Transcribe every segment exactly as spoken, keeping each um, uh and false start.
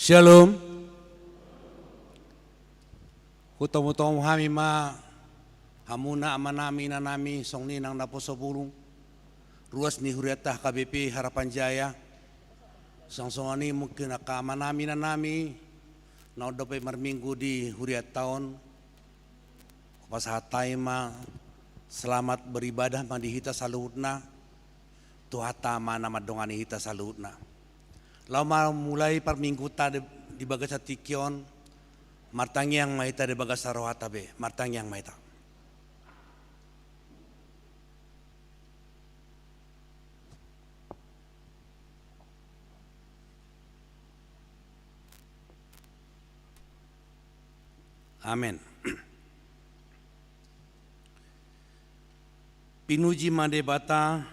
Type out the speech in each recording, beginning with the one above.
Shalom. Hutomutomu hami ma hamuna amanami, inanami, songon i nang naposo bulung, ruas ni hurianta H K B P Harapan Jaya. Songon i mungkin angka amanami, inanami na dope marminggu di hurianta on, hupasahat hami ma selamat beribadah ma di hita saluhutna. Tuhanta ma na mandongani hita saluhutna. Laho ma mulai parmingguta di, di bagasan tingki on, martangiang ma hita di bagasan rohanta be, martangiang ma hita. Amen. Pinuji ma Debata,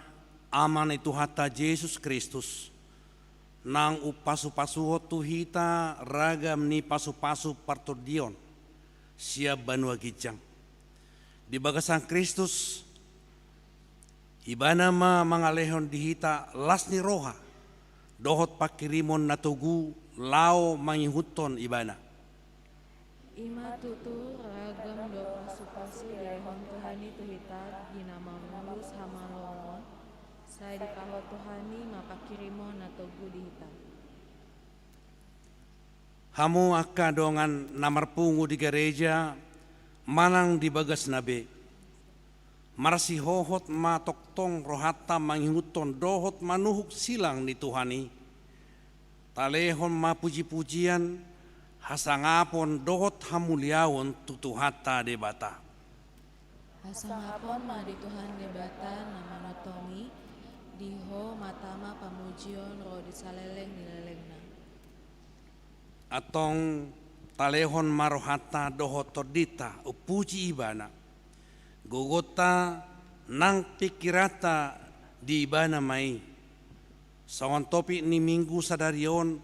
Ama ni Tuhanta Jesus Kristus, naung umpasupasuhon tu hita ragam ni pasupasu partondion sian banua ginjang. Di bagasan Kristus, Ibana ma mangalehon di hita las ni roha dohot panghirimon na togu laho mangihuthon Ibana. I ma tutu ragam do pasupasu dilehon Tuhan i tu hita di na mamolus hamaolon on, sai dipahot Tuhan i ma panghirimon na togu di hita. Hamu angka dongan na marpungu di gareja manang di bagasna be, marsihohot ma tongtong rohanta mangihuthon dohot manuhuk silang ni Tuhan i. Talehon ma pujipujian, hasangapon dohot hamuliaon tu Tuhanta Debata. Hasangapon ma di Tuhan Debata na manongtong i, di Ho ma tama pamujion ro di saleleng ni lelengna. Antong talehon ma rohanta dohot tondinta umpuji Ibana. Gogonta nang pingkiranta di Ibana ma i. Songon topik ni minggu sadari on,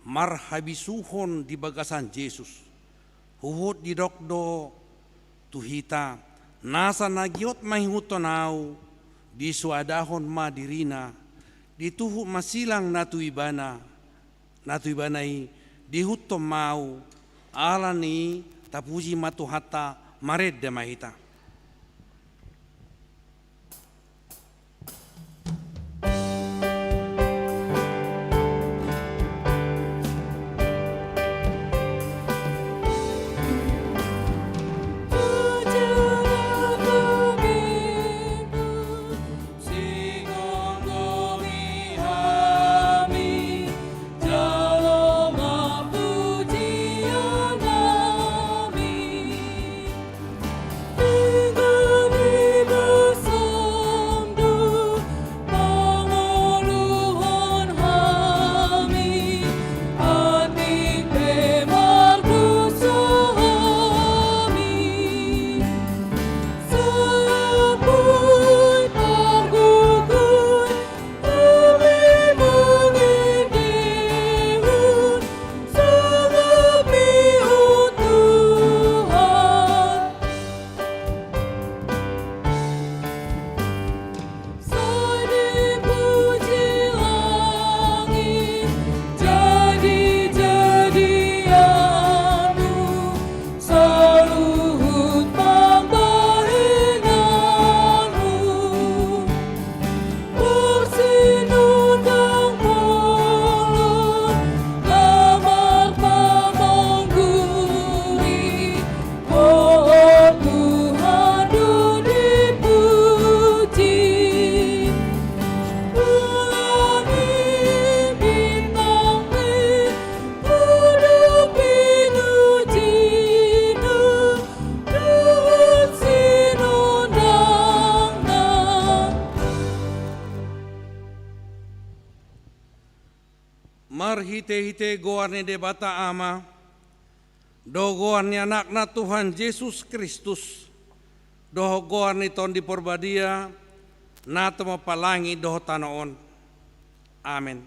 marhabisuhon di bagasan Jesus. Huhut didok do tu hita, nasa na giot mangihuthon Au, disoadahon ma dirina, dituhuk ma silang na tu Ibana, na tu Ibana i, diihuthon ma Au. Ala ni i, tapuji ma Tuhanta, marende ma hita. Marhitehite goar ni Debata Ama, dohot goar ni Anakna Tuhan Jesus Kristus, dohot goar ni Tondi Porbadia, na tumompa langit dohot tano on. Amen.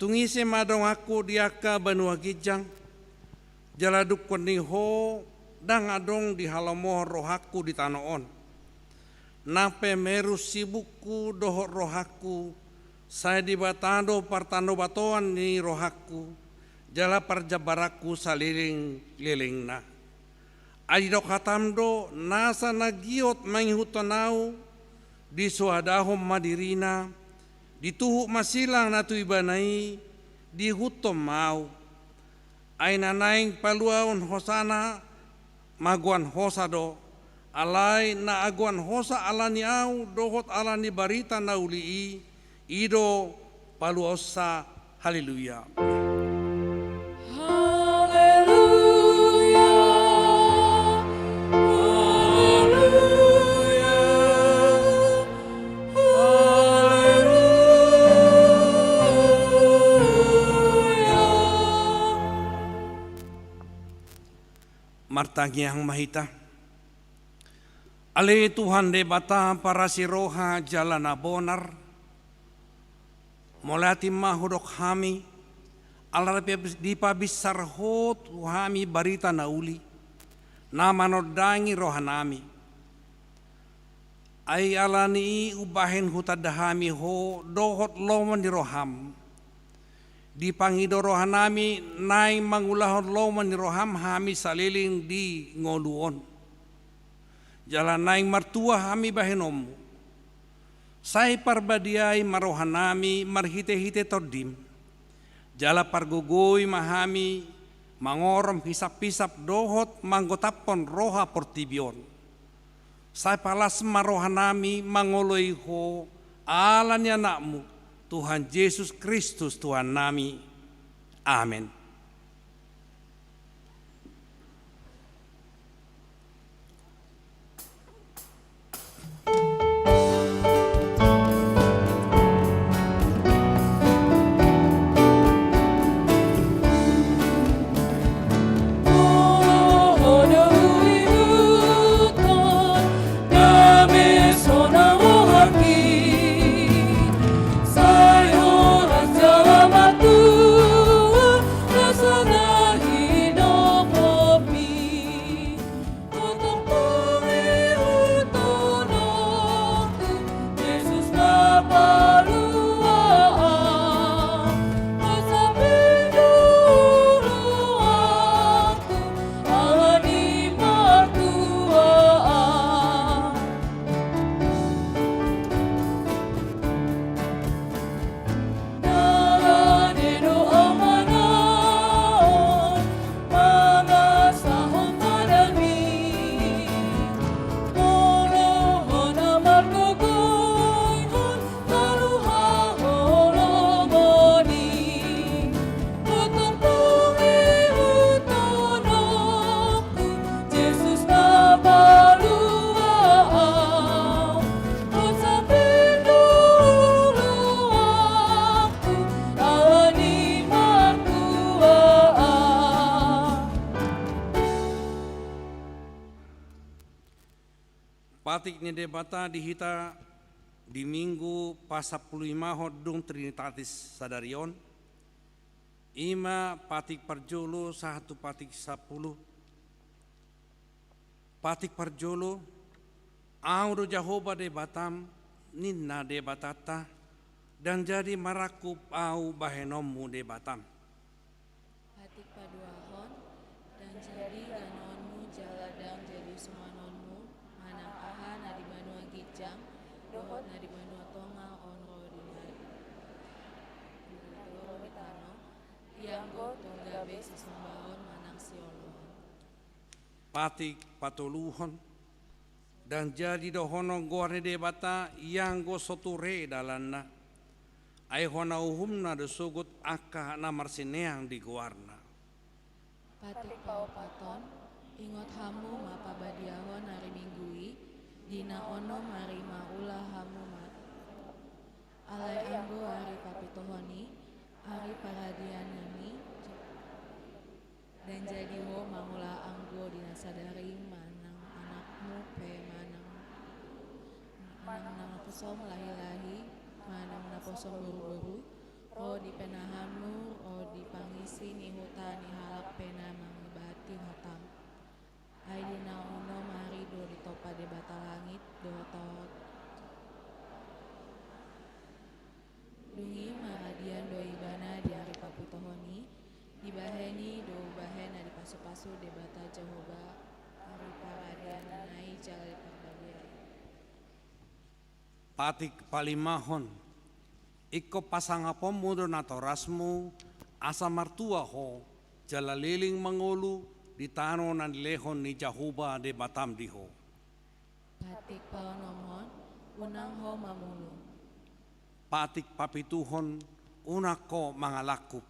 Tung ise ma donganku di angka banua ginjang, jala dungkon ni ho ndang adong dihalomohon rohangku di tano on. Nang pe merus sibukku dohot rohangku, sai Debata do partandobatoan ni rohangku, jala parjambaranku saleleng-lelengna. Ai didok hatam do, nasa na giot mangihuthon ahu, disoadahon ma dirina, dituhuk ma silang na tu ibana i, diihuthon ma ahu. Ai na naeng paluaon hosana, magoan hosa do, alai na agoan hosa ala ni ahu dohot ala ni barita na uli i, i do paluaonsa. Haleluya. Haleluya, haleluya, haleluya. Martangiang ma hita. Ale Tuhan Debata parasi roha jala na bonar, mauliate ma hudok hami, ala dipabinsar Ho tu hami barita na uli, na manondangi rohanami. Ai ala ni i umbahen hutanda hami Ho dohot lomo ni roham. Dipangido rohanami naeng mangulahon lomo ni roham hami saleleng di ngolu on. Jala naeng martua hami bahenonmu. Sai parbadiai ma rohanami marhite-hite tondim. Jala pargogoi ma hami mangorom hisap-hisap dohot manggotaphon roha portibi on. Sai palas ma rohanami mangoloi Ho ala ni Anakmu, Tuhan Jesus Kristus Tuhannami. Amen. Patik ni Debata di hita di Minggu pasampululimahon dung Trinitatis sadari on, i ma patik parjolo sahat tu patik sampulu. Patik parjolo, Ahu do Jahowa Debatam, ninna Debatanta, ndang jadi marangkup Ahu bahenonmu Debatam. Patik paduahon, ndang jadi ganoanmu jala ndang jadi sumanonmu manang aha na di banua ginjang dohot na di banua tonga on ro di na, di na di tano, ianggo tung gabe sisombaon manang sioloan. Patik patoluhon, ndang jadi dohonon goar ni Debata ianggo so ture dalanna. Ai hona uhumna do sogot angka na marsineang di goarna. Patik paopathon, ingot hamu ma pabadiahon ari Minggu i, di na onom ari ma ula hamu ma. Alai anggo ari papitohon i, ari paradianan i, ndang jadi ho mangula anggo di na sadari manang anakmu pe manang, manang na naposom lahi-lahi manang naposom boru-boru, ro di penahanmu, ro di pangisi ni huta ni halak pe na mangibati hatam. Ai di na onom ari do ditompa Debata langit dohot. Dung i maradian do ibana di ari papitohon i, dibahen Patik palimahon. Ingkon pasangaponmu do natorasmu, asa martua ho, jala leleng mangolu di tano na nilehon ni Jahowa Debatam di ho. Patik paonomhon, unang ho mamulu. Patik papituhon, unang ho mangalangkup.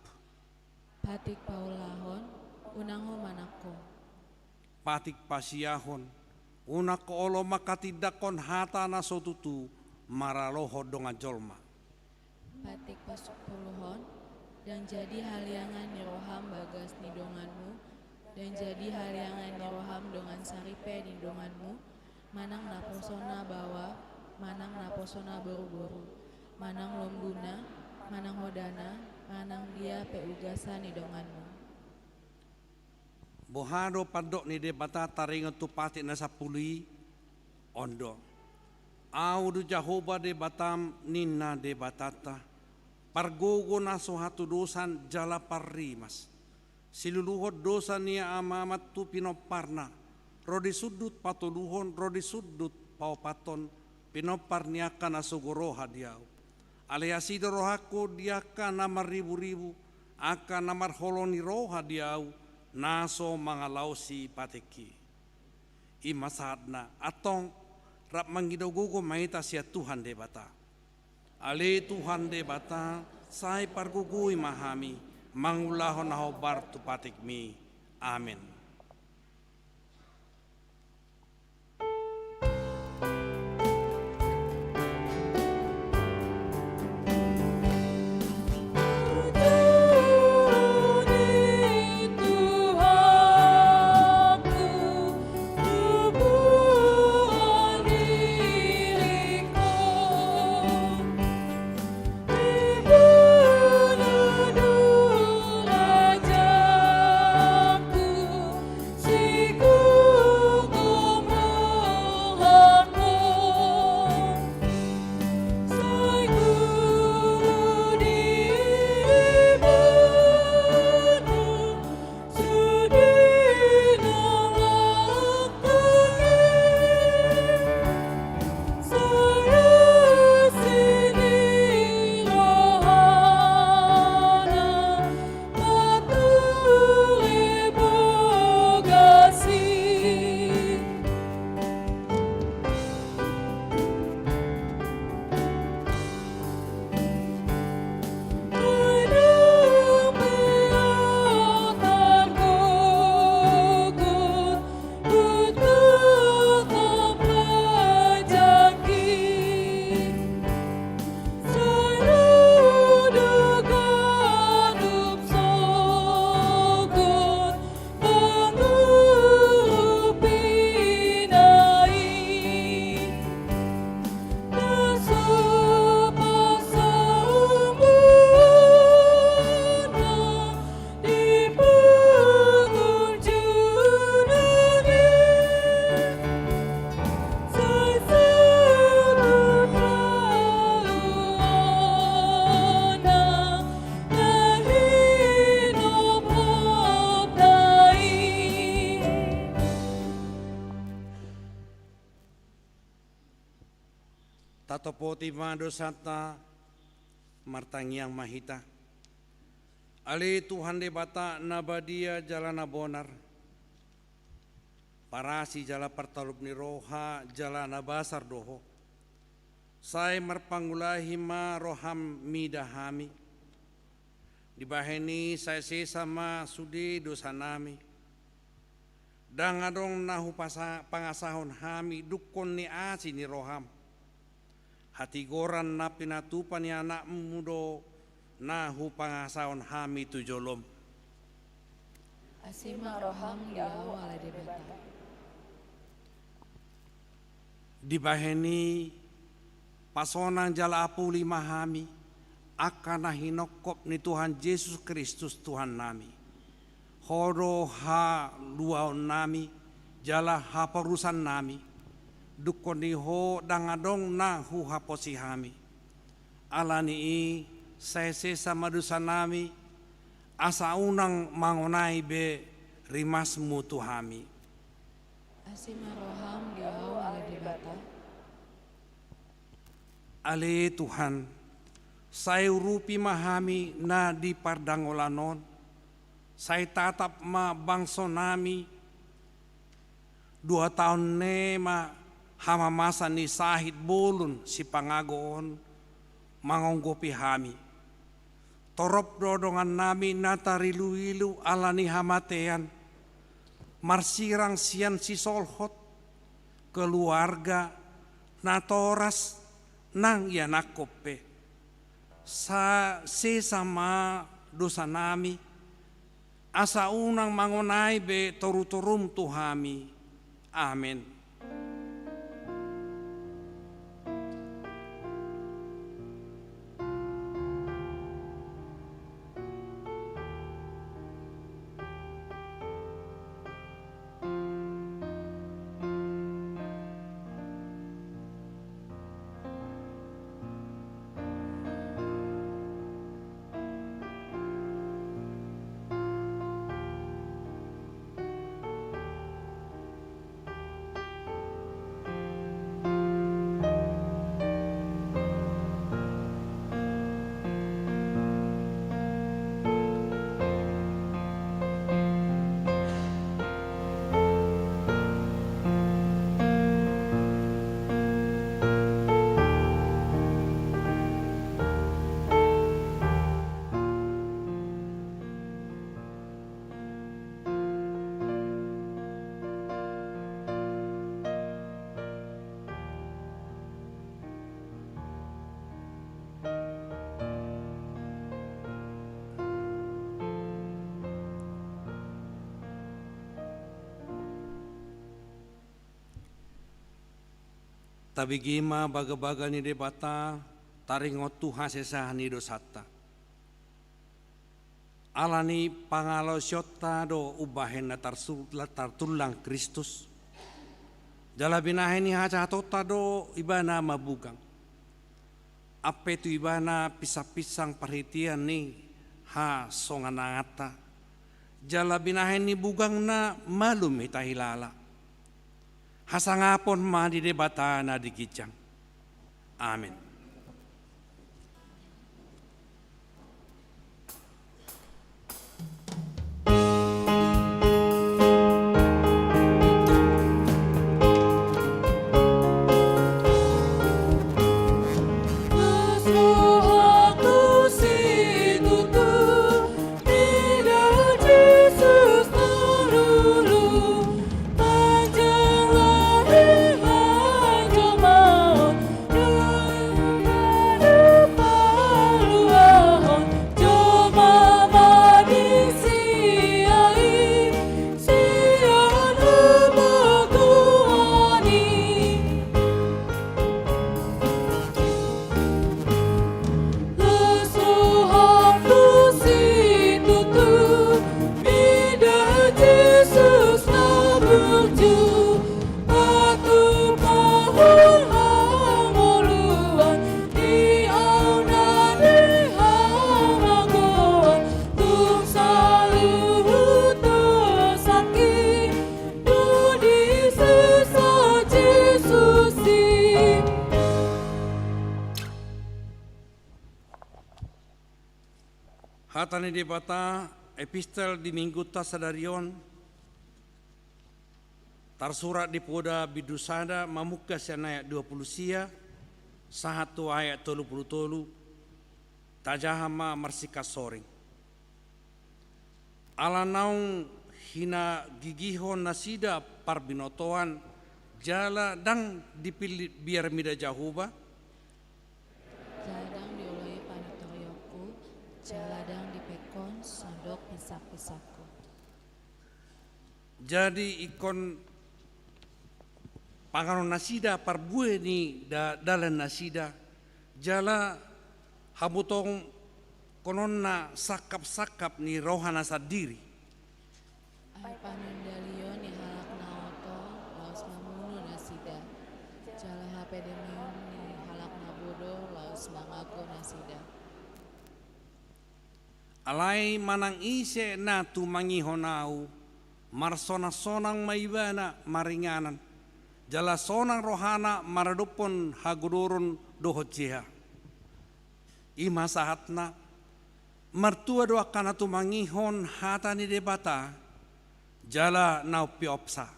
Patik paolohon, unang ho manangko. Patik pasiahon, unang ho olo manghatindanghon hata na so tutu maralohon dongan jolma. Patik pasampuluhon, ndang jadi haliangan ni roham bagas ni donganmu, ndang jadi haliangan ni roham dongan saripe ni donganmu, manang naposona baoa, manang naposona boruboru, manang lombuna, manang hodana, manang dia pe ugasan ni donganmu. Boha do pandok ni Debata taringot tu patik na sampulu i? On do: Ahu do Jahowa Debatam, ninna Debatanta, pargogo na so hatudosan jala parrimas. Siluluhon dosa ni amamat tu pinomparna, ro di sundut patoluhon, ro di sundut paopathon, pinompar ni angka na sogo roha di ahu. Alai asi do rohangku di angka na marriburibu, angka na marholong ni roha di ahu, na so mangalaosi patik i. I ma sahatna, antong rap mangido gogo ma hita sian Tuhan Debata. Ale Tuhan Debata, sai pargogoi ma hami, mangulahon na hombar tu patikmi. Amen. Tatopoti ma dosanta, martangiang ma hita. Ale Tuhan Debata na badia jala na bonar, parasi jala partalup ni roha jala na basar do Ho. Sai marpangulahi ma roham mida hami. Dibahen i sai sesa ma sude dosanami. Ndang adong na hupasa-, pangasahon hami dungkon ni asi ni roham. Hatigoran na pinatupa ni anakmu do na hupangasahon hami tu jolom. Asi ma roham di ahu ale Debata. Dibahen i pasonang jala apuli ma hami, angka na hinongkop ni Tuhan Jesus Kristus Tuhannami. Ho do haluaonnami jala haporusannami, dungkon ni Ho ndang adong na huhaposi hami. Ala ni i sai sesa ma dosanami, asa unang mangonai be rimasmu tu hami. Asi ma roham di ahu ale Debata. Ale Tuhan, sai urupi ma hami na di pardangolan on, sai tatap ma bangso nami. Dua taon ne ma hamamasa ni sahit bolon sipangago on mangonggopi hami. Torop do dongan nami na tarilu-ilu ala ni hamatean, marsirang sian sisolhot, keluarga, natoras, nang ianakhon pe. Sa sesa ma dosa nami, asa unang mangonai be toru-torum tu hami. Amen. Tabege ma bagabaga ni Debata, taringot tu hasesaan ni dosanta. Ala ni pangalaosionta do umbahen na tarsu-, tartullang Kristus. Jala binahen ni hajahatonta do ibana mabugang. Ampe tu ibana pinsang-pinsang parhitean ni hasonanganta. Jala binahen ni bugangna malum hita hilala. Hasangapon ma di Debata na di ginjang. Amen. Hata ni Debata, epistel di minggunta sadari on, tarsurat di Poda bindu sada, mamungka sian ayat dua pulu sia sahat tu ayat tolu pulu tolu. Tajaha ma marsingkat soring. Ala naung hinagigihon nasida parbinotoan, jala ndang dipillit biar mida Jahowa. Jala ndang dioloi pangidoanku, jala ndang dipengkon sandok pinsang-pinsangku. Jadi ingkon panganon nasida parbue ni da-, dalan nasida, jala habotohononna sangkap-sangkap ni rohana sandiri. Ai panandalion ni halak na oto laos mamunu nasida, jala hapedemeon ni halak na bodo laos mangago nasida. Alai manang ise na tumangihon Ahu, marsonang-sonang ma ibana maringanan. jala sonang rohana maradophon hagodoron dohot jeha. I ma sahatna, martua do angka na tumangihon hata ni Debata, jala na umpeopsa.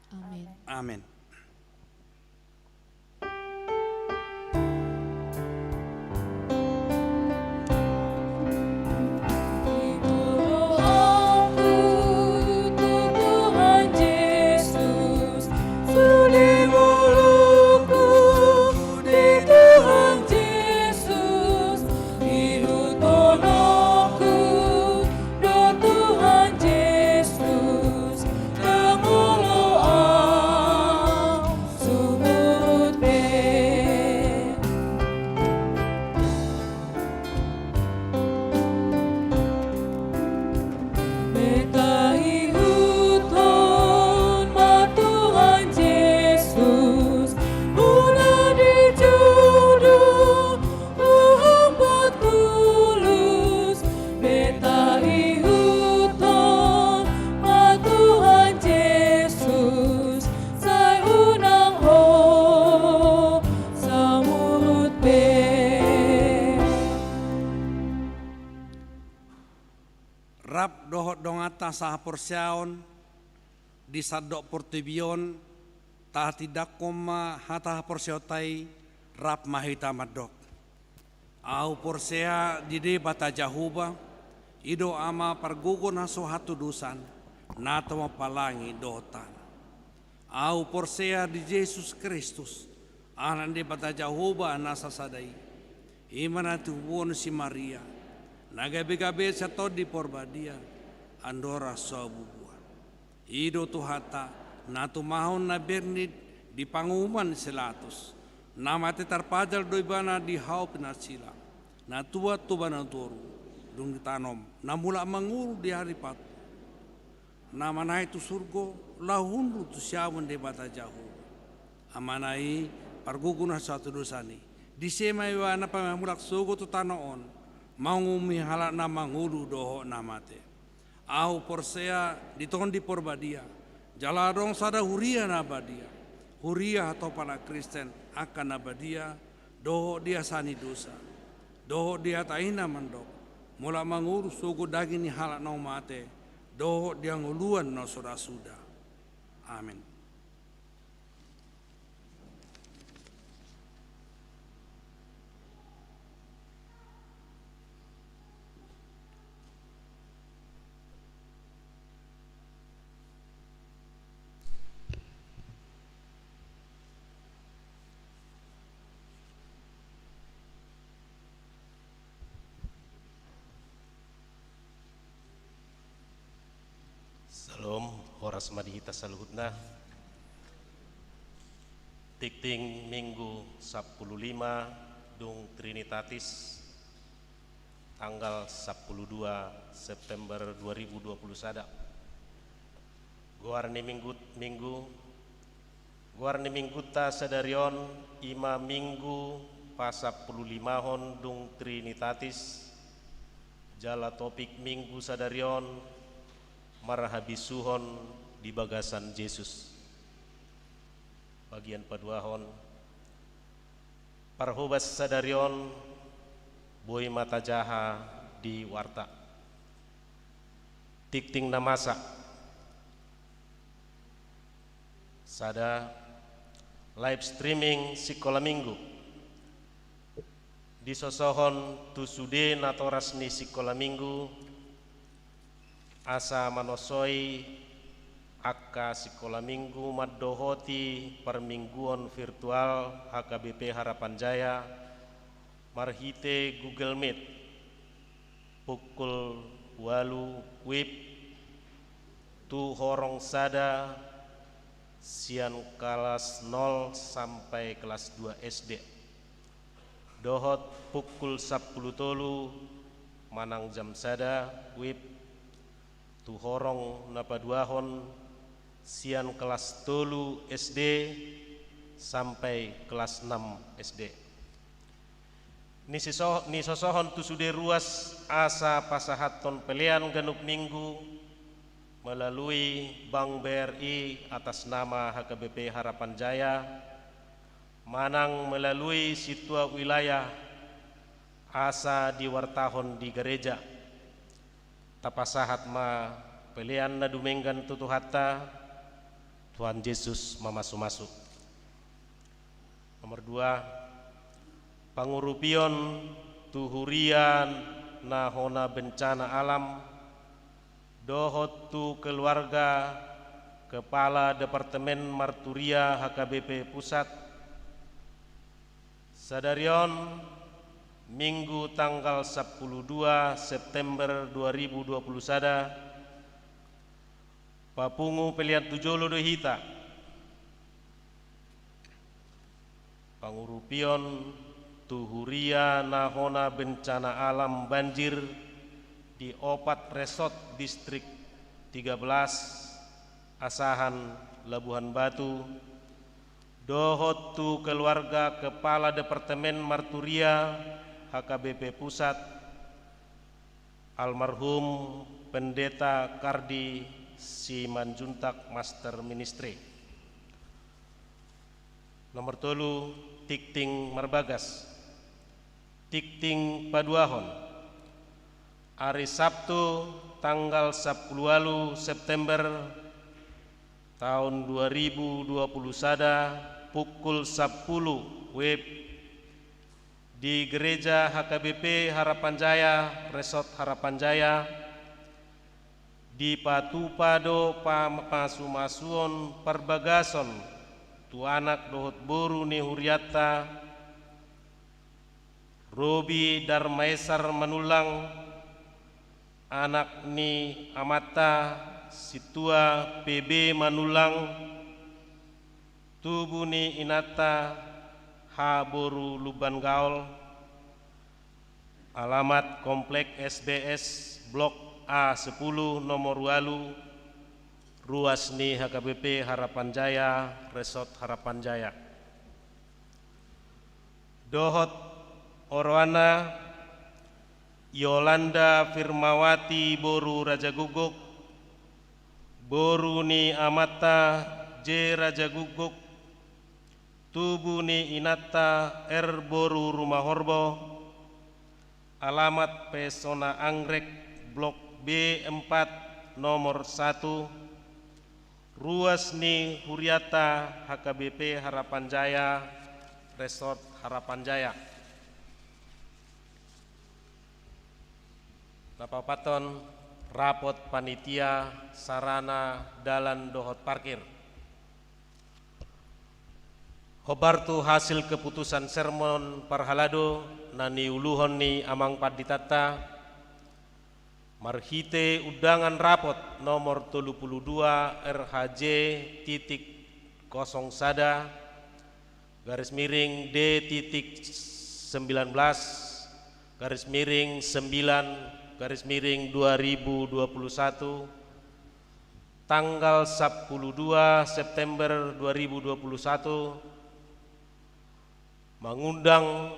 Amen. Amen. Rap dohot donganta sahaporseaon di sandok portibi on, tahatindangkon ma hata haporseaonta i, rap ma hita mandok. Ahu porsea di Debata Jahowa, i do Ama pargogo na so hatudosan, na tumompa langit dohot tano. Ahu porsea di Jesus Kristus, Anak ni Debata Jahowa na sasada i. I ma na tinabuan si Maria, na gabe-gabe sian Tondi Porbadia, andorang so habubuhan. I do Tuhanta, na tumahon na bernit di panguhuman si Pilatus, na mate tarpajal do ibana di hau pinarsilang, na tuat tu banua toru, dung ditanom, na mulak mangolu di ari patolu, na manaek tu surgo, laho hundul tu siamun Debata Jahowa. Amana i, pargogo na so hatudosan i. Disi ma ibana pamulak sogot tu tano on, manguhumi halak na mangolu dohot na mate. Ahu porsea di Tondi Porbadia, jala adong sada huria na badia, huria hatopan na Kristen, angka na badia, dohot di asa ni dosa, dohot di hata i na mandok, mulak mangolu sogot daging ni halak na mate, dohot di hangoluan na so ra suda. Amen. Syalom, horas ma di hita saluhutna. Tingting Minggu sampulu lima dung Trinitatis, tanggal sampulu dua September dua ribu dua puluh sada. Goar ni minggu, minggu, goar ni minggunta sadari on i ma Minggu pasampulu limahon dung Trinitatis, jala topik Minggu sadari on marhabisuhon di bagasan Jesus. Bagian paduahon, parhobas sadari on boi ma tajaha di warta. Tingting na masa. Sada, live streaming Sikola Minggu. Disosohon tu sude natoras ni Sikola Minggu, asa manosoi angka Sikola Minggu mandohoti parmingguon virtual H K B P Harapan Jaya, marhite Google Meet, pukul ualu WIB, tu horong sada, sian kelas nol sampai kelas dua S D. Dohot pukul sampulu tolu manang jam sada WIB, tu horong na paduahon, sian kelas tolu S D sampai kelas enam S D. Nisiso-, nisosohon tu sude ruas asa pasahathon pelean ganup minggu, Melalui Bank B R I atas nama H K B P Harapan Jaya, manang melalui sintua wilayah asa diwartahon di gareja. Tapasahat ma pelean na dumenggan tu Tuhanta. Tuhan Jesus mamasumasu. Nomor dua, pangurupion tu huria na hona bencana alam dohot tu keluarga Kepala Departemen Marturia H K B P Pusat. Sadari on, Minggu tanggal sampulu dua September dua ribu dua puluh sada, papungu pelean tu jolo do hita. Pangurupion tu huria na hona bencana alam banjir di opat resort distrik tiga belas, Asahan, Labuhan Batu, dohot tu keluarga Kepala Departemen Marturia H K B P Pusat, almarhum Pendeta Kardi Simanjuntak Master Ministry. Nomor tolu, tingting marbagas. Tingting paduahon. Ari Sabtu tanggal sampulu ualu September taon dua ribu dua puluh sada, pukul sampulu W I B, di Gereja H K B P Harapan Jaya, Resort Harapan Jaya, dipatupa do pamasumasuon parbagason tu anak dohot boru ni hurianta, Robi Darmaesar Manullang, anak ni amanta Sintua P B Manullang, tubu ni inanta H boru Lumban Gaol, alamat Komplek S B S Blok A sepuluh nomor ualu, ruas ni H K B P Harapan Jaya, Resort Harapan Jaya. Dohot oroanna, Yolanda Firmawati boru Rajagukguk, boru ni amanta J Rajagukguk, tubu ni inanta R boru Rumahorbo, alamat Pesona Anggrek, Blok B empat, nomor satu, ruas ni hurianta H K B P Harapan Jaya, Resort Harapan Jaya. Na paopathon, rapot panitia sarana dalan dohot parkir. Hombar tu hasil keputusan sermon parhalado na niuluhon ni amang panditanta, marhite undangan rapot nomor tolu puluh dua R H J titik kosong sada, garis miring D titik sembilan belas, garis miring sembilan, garis miring dua ribu dua puluh satu, tanggal sampulu dua September dua ribu dua puluh satu, mangundang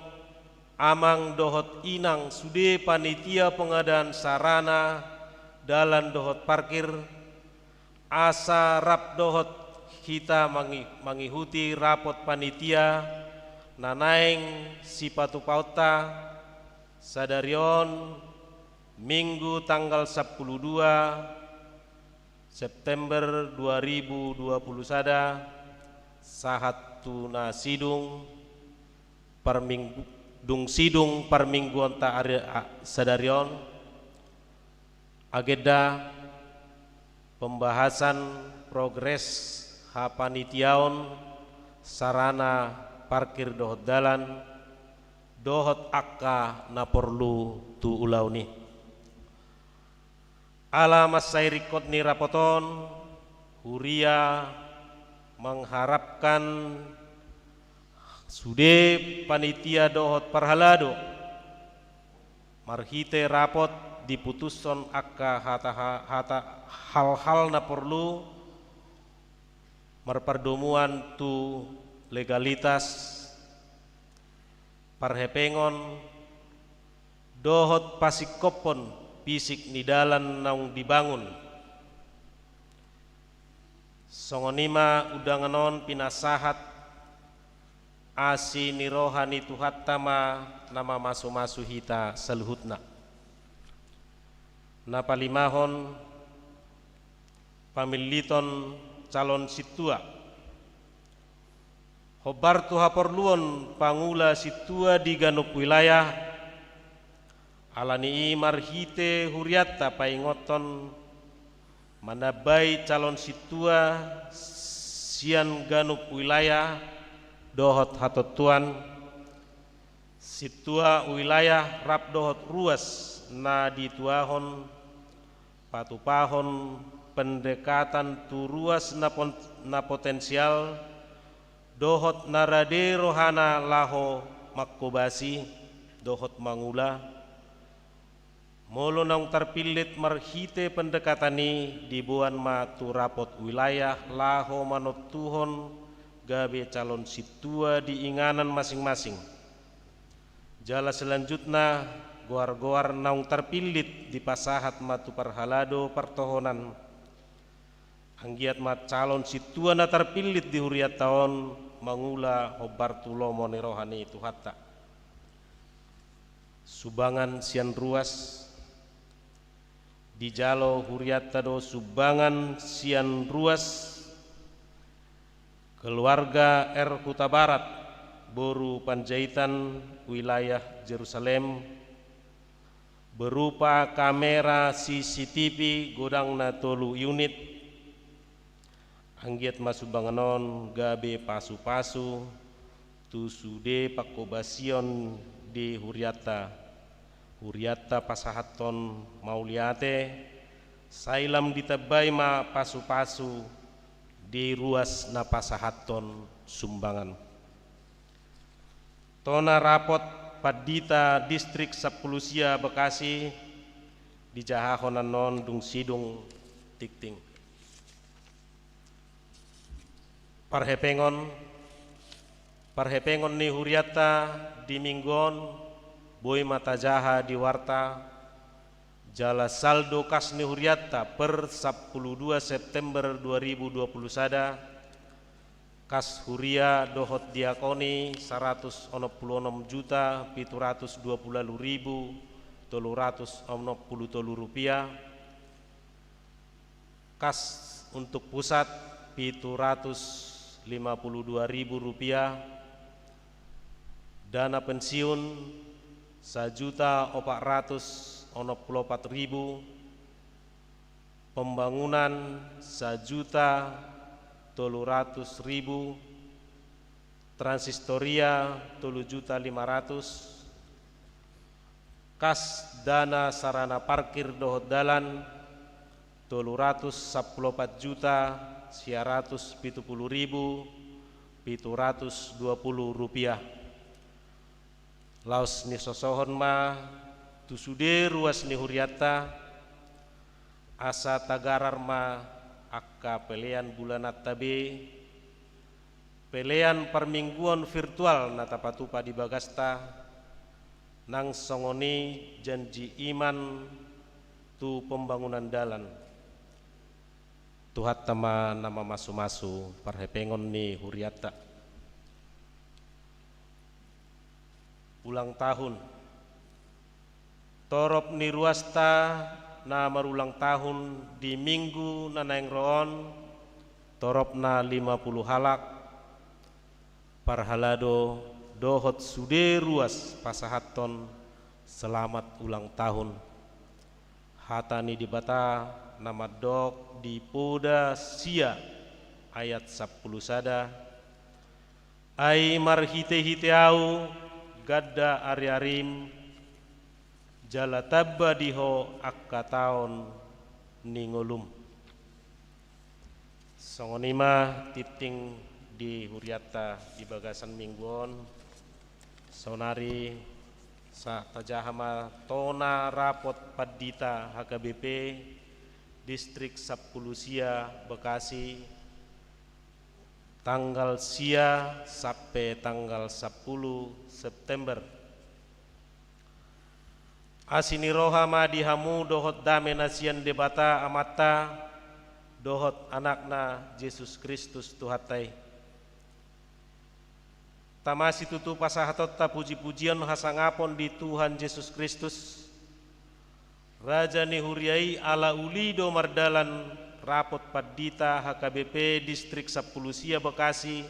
amang dohot inang sude panitia pengadaan sarana dalan dohot parkir, asa rap dohot hita mangi-, mangihuti rapot panitia na naeng sipatupaonta sadari on, Minggu tanggal sampulu dua September dua ribu dua puluh sada, sahat tu na sidung parminggu-, dung sidung parmingguonta ari, a, sadari on. Agenda: pembahasan progres hapanitiaon sarana parkir dohot dalan, dohot angka na porlu tu ulaon i. Ala mansai ringkot ni rapot on, huria mengharapkan sude panitia dohot parhalado marhite rapot diputushon angka hata, hata, hal-hal na porlu marpardomuan tu legalitas, parhepengon, dohot pasingkophon fisik ni dalan naung dibangun. Songon i ma undangan on pinasahat, asi ni roha ni Tuhanta ma na mamasumasu hita saluhutna. Na palimahon, pamilliton calon sintua. Hombar tu haporluon pangula sintua di ganup wilayah, ala ni i marhite hurianta paingothon manambai calon sintua sian ganup wilayah dohot hatontuan, sintua wilayah rap dohot ruas na dituahon, patupahon pendekatan tu ruas na pon-, na potensial, dohot na rade rohana laho mangkobasi dohot mangula. Molo naung tarpillit marhite pendekatan i, diboan ma tu rapot wilayah laho manontuhon gabe calon sintua di inganan masing-masing. Jala selanjutna, goar-goar naung tarpillit dipasahat ma tu parhalado partohonan. Anggiat ma calon sintua na tarpillit di hurianta on mangula hombar tu lomo ni roha ni Tuhanta. Sumbangan sian ruas. Dijalo hurianta do sumbangan sian ruas keluarga R Hutabarat, boru Panjaitan, wilayah Jerusalem, berupa kamera C C T V godangna tolu unit. Anggiat ma sumbangan on gabe pasupasu tu sude pangkobasion di hurianta. Hurianta pasahathon mauliate, sai lam ditambai ma pasupasu di ruas na pasahathon sumbangan. Tona rapot Pandita Distrik Sampulu Sia Bekasi, dijahahon annon dung sidung tingting. Parhepengon, parhepengon ni hurianta di minggu on, boi ma tajaha di warta, jala saldo kas ni hurianta per sampulu dua September dua ribu dua puluh sada, kas huria dohot diakoni saratus onom pulu onom juta pitu ratus dua pulu ualu ribu tolu ratus onom pulu tolu rupiah, kas untuk pusat pitu ratus lima pulu dua ribu rupiah, dana pensiun sajuta opat ratus onom pulu opat ribu, pembangunan sajuta tolu ratus ribu, transistoria tolu juta lima ratus, kas dana sarana parkir dohot dalan tolu ratus sampulu opat juta sia ratus pitu pulu ribu pitu ratus dua pulu rupiah. Laos nisosohon ma tu sude ruas ni hurianta, asa tagarar ma angka pelean bulananta be, pelean parmingguon virtual na tapatupa di bagasta, nang songon i janji iman tu pembangunan dalan. Tuhanta ma na mamasumasu parhepengon ni hurianta. Ulang tahun. Torop ni ruasta na marulang tahun di minggu na naeng ro on, toropna lima pulu halak, parhalado dohot sude ruas pasahathon selamat ulang tahun. Hata ni Debata na mandok di Poda sia ayat sampulu sada, ai marhitehite ahu ganda ariarim, jala tamba di ho angka taon ni ngolum. Songon i ma tingting di hurianta di bagasan minggu on. Saonari sa tajaha ma tona rapot pandita H K B P Distrik Sampulu Sia Bekasi, tanggal sia sampe tanggal sampulu September. Asi ni roha ma di hamu dohot dame na sian Debata Amanta, dohot Anakna Jesus Kristus Tuhanta i. Tama situtu pasahatonta puji-pujion hasangapon di Tuhan Jesus Kristus, Raja ni huria i, ala uli do mardalan rapot pandita H K B P Distrik Sampulu Sia Bekasi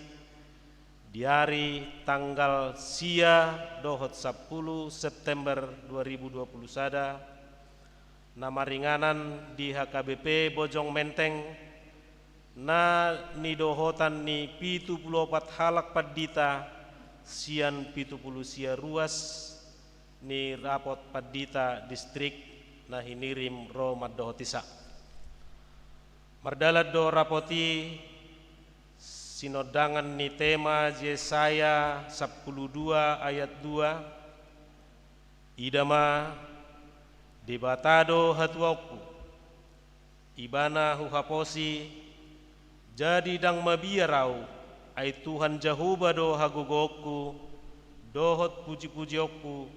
di ari tanggal sia dohot sampulu September dua ribu dua puluh sada, na maringanan di H K B P Bojong Menteng, na nidohotan ni pitu pulu opat halak pandita sian pitu pulu sia ruas ni rapot pandita distrik na hinirim ro mandohotisa. Mardalan do rapot i sinondangan ni tema Jesaya sampulu dua ayat dua: Ida ma, Debata do hatuaonku, Ibana huhaposi, jadi ndang mabiar ahu, ai Tuhan Jahowa do hagogoonku dohot puji-pujionku,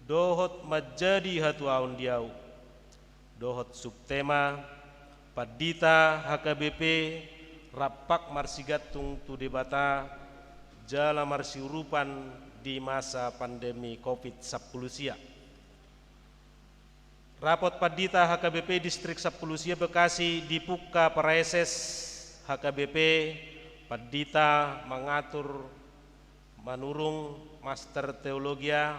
dohot manjadi hatuaon di ahu. Dohot subtema: Pandita H K B P rampak marsigantung tu Debata jala marsiurupan di masa pandemi covid sampulu sia. Rapot pandita H K B P Distrik Sampulu Sia Bekasi dipungka Praeses H K B P, Pandita Mangatur Manurung, Master Teologia,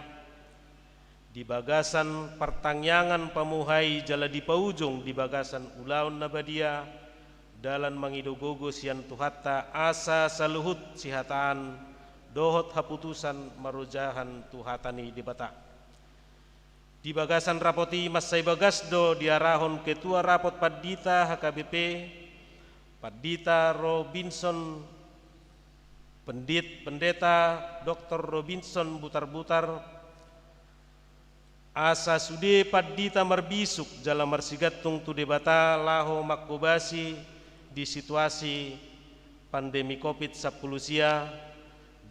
di bagasan partangiangan pamuhai jala dipaujung di bagasan ulaon na badia, dalan mangido gogo sian Tuhanta asa saluhut sihataan dohot haputusan marojahan tu hata ni Debata. Di bagasan rapot i mansai bagas do diarahon Ketua Rapot Pandita H K B P, Pandita Robinson, Pendit-, Pendeta Doktor Robinson Butarbutar, asa sude pandita marbisuk jala marsigantung tu Debata laho manghobasi di situasi pandemi covid sampulu sia,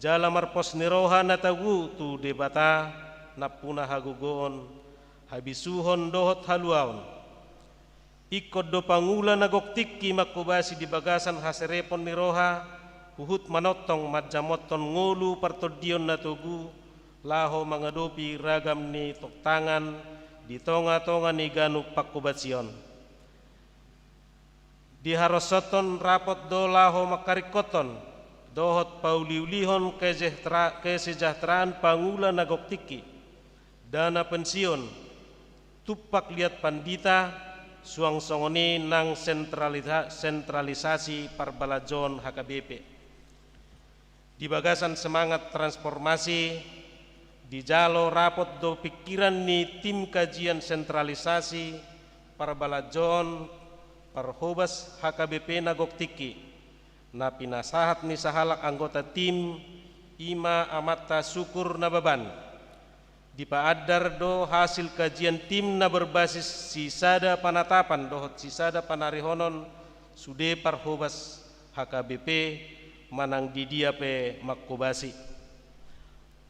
jala marpos ni roha na togu tu Debata nampuna hagogoon, habisuhon dohot haluaon. Ingkon do pangula na gok tingki manghobasi di bagasan haserepon ni roha, huhut manongtong manjamothon ngolu partondion na togu, laho mangadopi ragam ni tantangan di tonga-tonga ni ganup panghobasion. Diharosonhon rapot do laho mangkaringkothon dohot pauliulihon kesejahtera-, kesejahteraan pangula na gok tingki, dana pensiun, tumpak liat pandita, suang songon i nang sentralisa-, sentralisasi parbalanjoon H K B P. Di bagasan semangat transformasi, dijalo rapot do pingkiran ni tim kajian sentralisasi parbalanjoon parhobas H K B P na gok tingki, na pinasahat ni sahalak anggota tim, i ma Amanta Syukur Nababan. Dipaandar do hasil kajian tim na berbasis sisada panatapan dohot sisada panarihonon sude parhobas H K B P manang di dia pe manghobasi.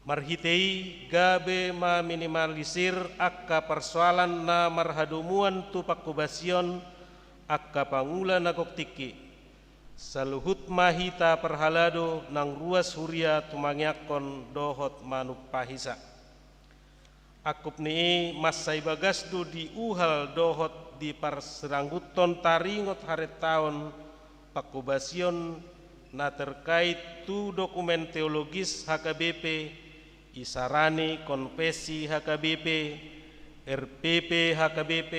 Marhite i gabe maminimalisir angka parsoalan na marhadomuan tu panghobasion angka pangula na gok tingki. Saluhut ma hita parhalado nang ruas huria tumangiangkon dohot manumpahisa. Angkup ni i mansai bagas do diuhal dohot diparsirangguthon taringot harentaon panghobasion na terkait tu dokumen teologis H K B P, isarani konfesi H K B P, R P P H K B P,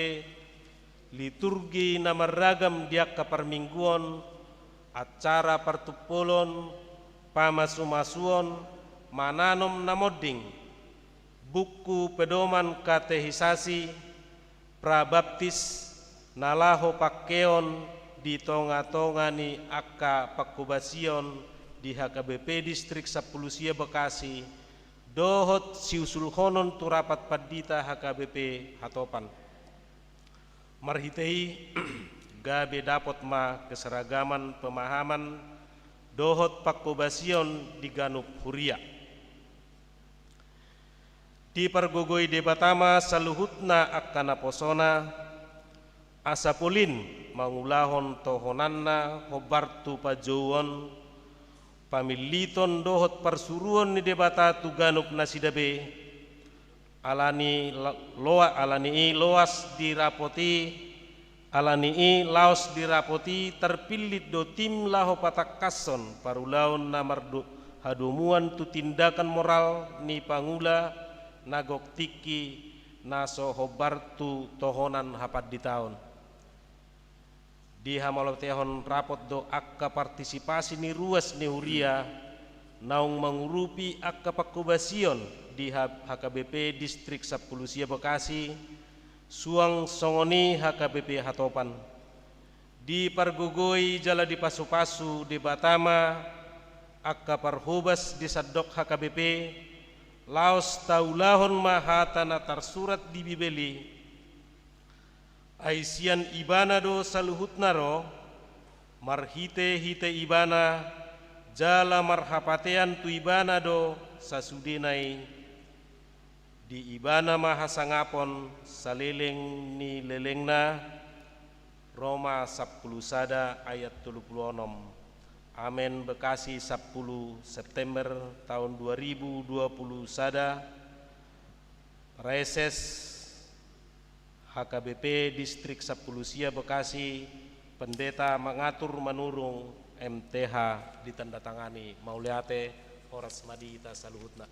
liturgi na marragam di angka parmingguon, acara partumpolon, pamasumasuon, mananom na monding, buku pedoman katehisasi, prabaptis, na laho pangkeon di tonga-tonga ni angka panghobasion di H K B P Distrik Sampulu Sia Bekasi, dohot siusulhonon tu rapat pandita H K B P hatopan. Marhite i, gabe dapot ma keseragaman pemahaman dohot panghobasion di ganup huria. Dipargogoi Debata ma saluhutna angka naposona, asa polin mangulahon tohonanna hombar tu panjouon, pamilliton dohot parsuruon ni Debata tu ganup nasida be, alani la-, loa-, alani i loas di rapot i, alani i laos di rapot i tarpillit do tim laho patangkashon parulaon na mardo-, hadomuan tu tindakan moral ni pangula na gok tingki na so hombar tu tohonan hapanditaon. Dihamauliatehon rapot do angka partisipasi ni ruas ni huria naung mangurupi angka pangkobasion di H-, H K B P Distrik Sampulu Sia Bekasi, suang songon i H K B P Hatopan. Dipargogoi jala dipasupasu Debata ma angka parhobas di sandok H K B P, laos taulahon ma hata na tarsurat di Bibel i, ai sian Ibana do saluhutna ro, marhitehite Ibana, jala marhapatean tu Ibana do sasudena i. Di Ibana ma hasangapon saleleng ni lelengna. Roma sampulu sada ayat tolu pulu onom. Amen. Bekasi sampulu September taon dua ribu dua pulu sada. Praeses H K B P Distrik Sampulu Sia Bekasi, Pendeta Mangatur Manurung, M T H, ditandatangani. Mauliate, horas ma di hita saluhutna.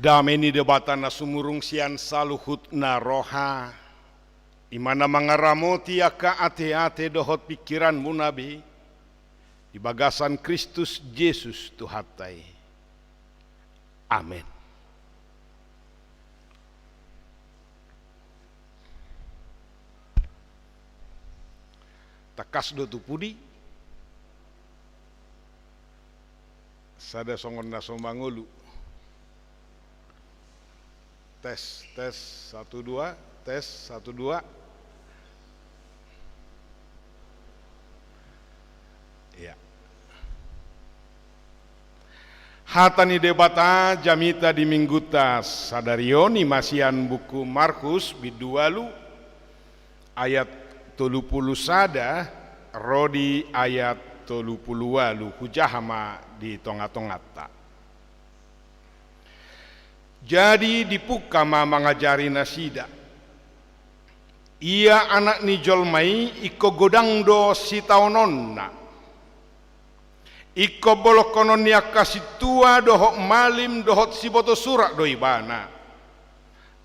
Dame ni Debata na sumurung sian saluhutna roha, I ma na mangaramoti angka ateate dohot pingkiranmuna be, di bagasan Kristus Jesus Tuhanta i. Amen. Tangkas do tu pudi. Sada songon na so mangolu. Tes, tes, satu, dua, tes, satu, dua. Ya. Hata ni Debata jamita di Mingguta sadari on i ma sian buku Markus bindu ualu ayat tolu pulu sada ro di ayat tolu pulu ualu, hujaha ma di tonga-tonganta. Jadi dipungka ma mangajari nasida. Ia Anak ni jolma i ingkon godang do sitaononna. Ingkon bolongkonon ni angka sintua dohot malim dohot sibotosurat do Ibana.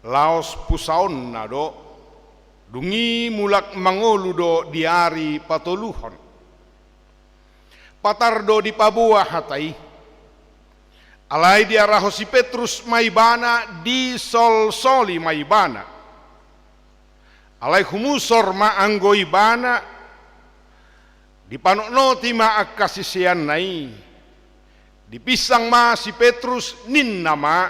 Laos pusaonna do, dung i mulak mangolu do di ari patoluhon. Patar do dipaboa hata i. Alai diarahon si Petrus ma Ibana, disolsoli ma Ibana. Alai humusor ma anggo Ibana, dipanotnoti ma angka siseanna i. Dipinsang ma si Petrus, ninna ma: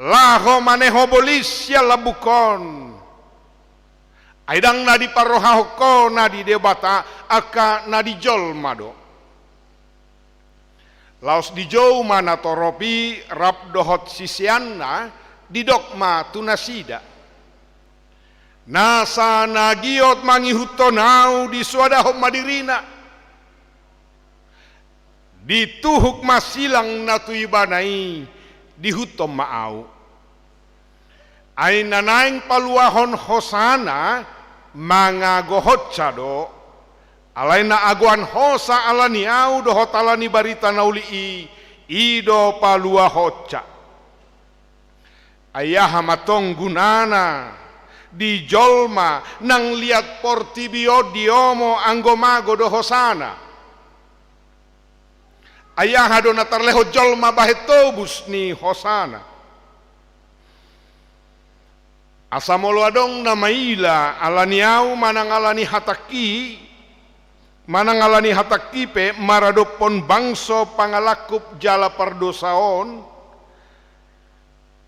Laho ma ne ho bolis sian lambungkon. Ai ndang na diparrohahon ho na di Debata, angka na di jolma do. Laos dijou ma natorop i rap dohot siseanna, didok ma tu nasida: Nasa na giot mangihuthon Ahu, disoadahon ma dirina. Dituhuk ma silang na tu ibana i, diihuthon ma Ahu. Ai na naeng paluahon hosana mangago honsa do, alai na agoan hosa ala ni Ahu dohot ala ni barita na uli i, i do paluahonsa. Ai aha ma tong gunana di jolma nang liat portibi on diomo anggo mago do hosana? Ai aha do na tarlehon jolma bahen tobus ni hosana? Asa molo adong na maila ala ni Ahu manang ala ni hatangki, manang ala ni hatangki pe maradophon bangso pangalangkup jala pardosa on,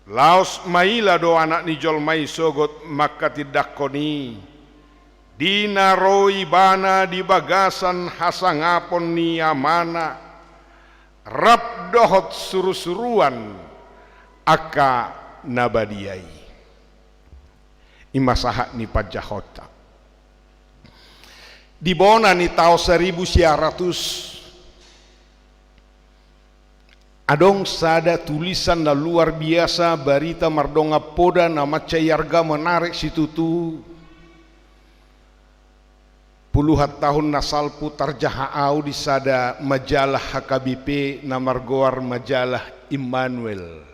laos maila do Anak ni jolma i sogot mangkatindangkon i, di na ro Ibana di bagasan hasangapon ni Amana, rap dohot surusuruan angka na badia i. I ma sahat ni panjahonta. Di bona ni taon saribu sia ratus, adong sada tulisan na luar biasa, barita mardongan poda na mansai arga, menarik situtu. Puluhan tahun na salpu tarjaha ahu di sada majalah H K B P na margoar majalah Immanuel.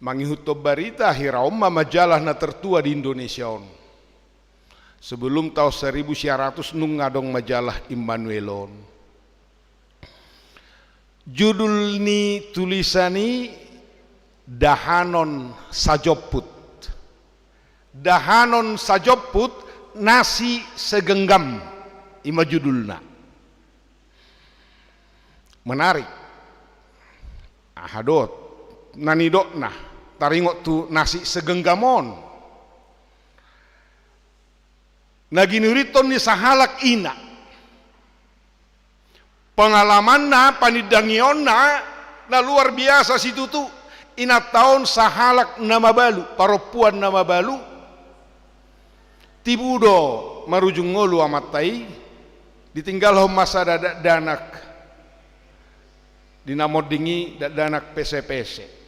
Mangihuthon barita, hira on ma majalah na tertua di Indonesia on. Sebelum taon saribu sia ratus nunga adong majalah Immanuel on. Judul ni tulisan i, Dahanon Sajomput. Dahanon Sajomput, Nasi Segenggam, i ma judulna. Menarik. Aha dohot na nidokna taringot tu nasi segenggam on? Na ginurithon ni sahalak ina. Pengalamanna, panindangionna na luar biasa situtu. Inanta on sahalak na mabalu, parompuan na mabalu. Tibu do marujung ngolu amanta i, ditinggalhon ma sada dakdanak. Di na monding i dakdanak pesepese.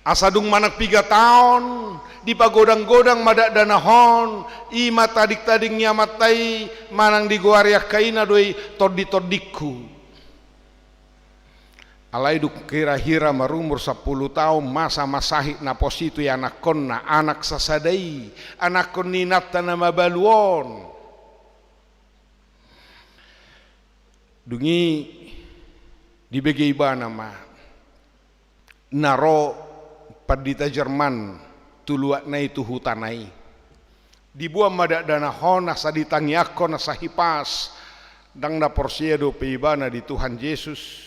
Asa dung manang piga taon, dipagodanggodang ma dakdanak on, i ma tadingtading ni amanta i, manang digoari angka ina do i tonditondingku. Alai dung hira-hira marumur sampulu taon, masa ma sahit na pos i tu ianakkonna, anak sasada i, anakkon ni inanta na mabalu on. Dung i dibege ibana ma na ro pandita Jerman tu luatna i tu hutana i. Diboan ma dakdanak on asa ditangiangkon asa hipas. Ndang na porsea dope ibana di Tuhan Jesus.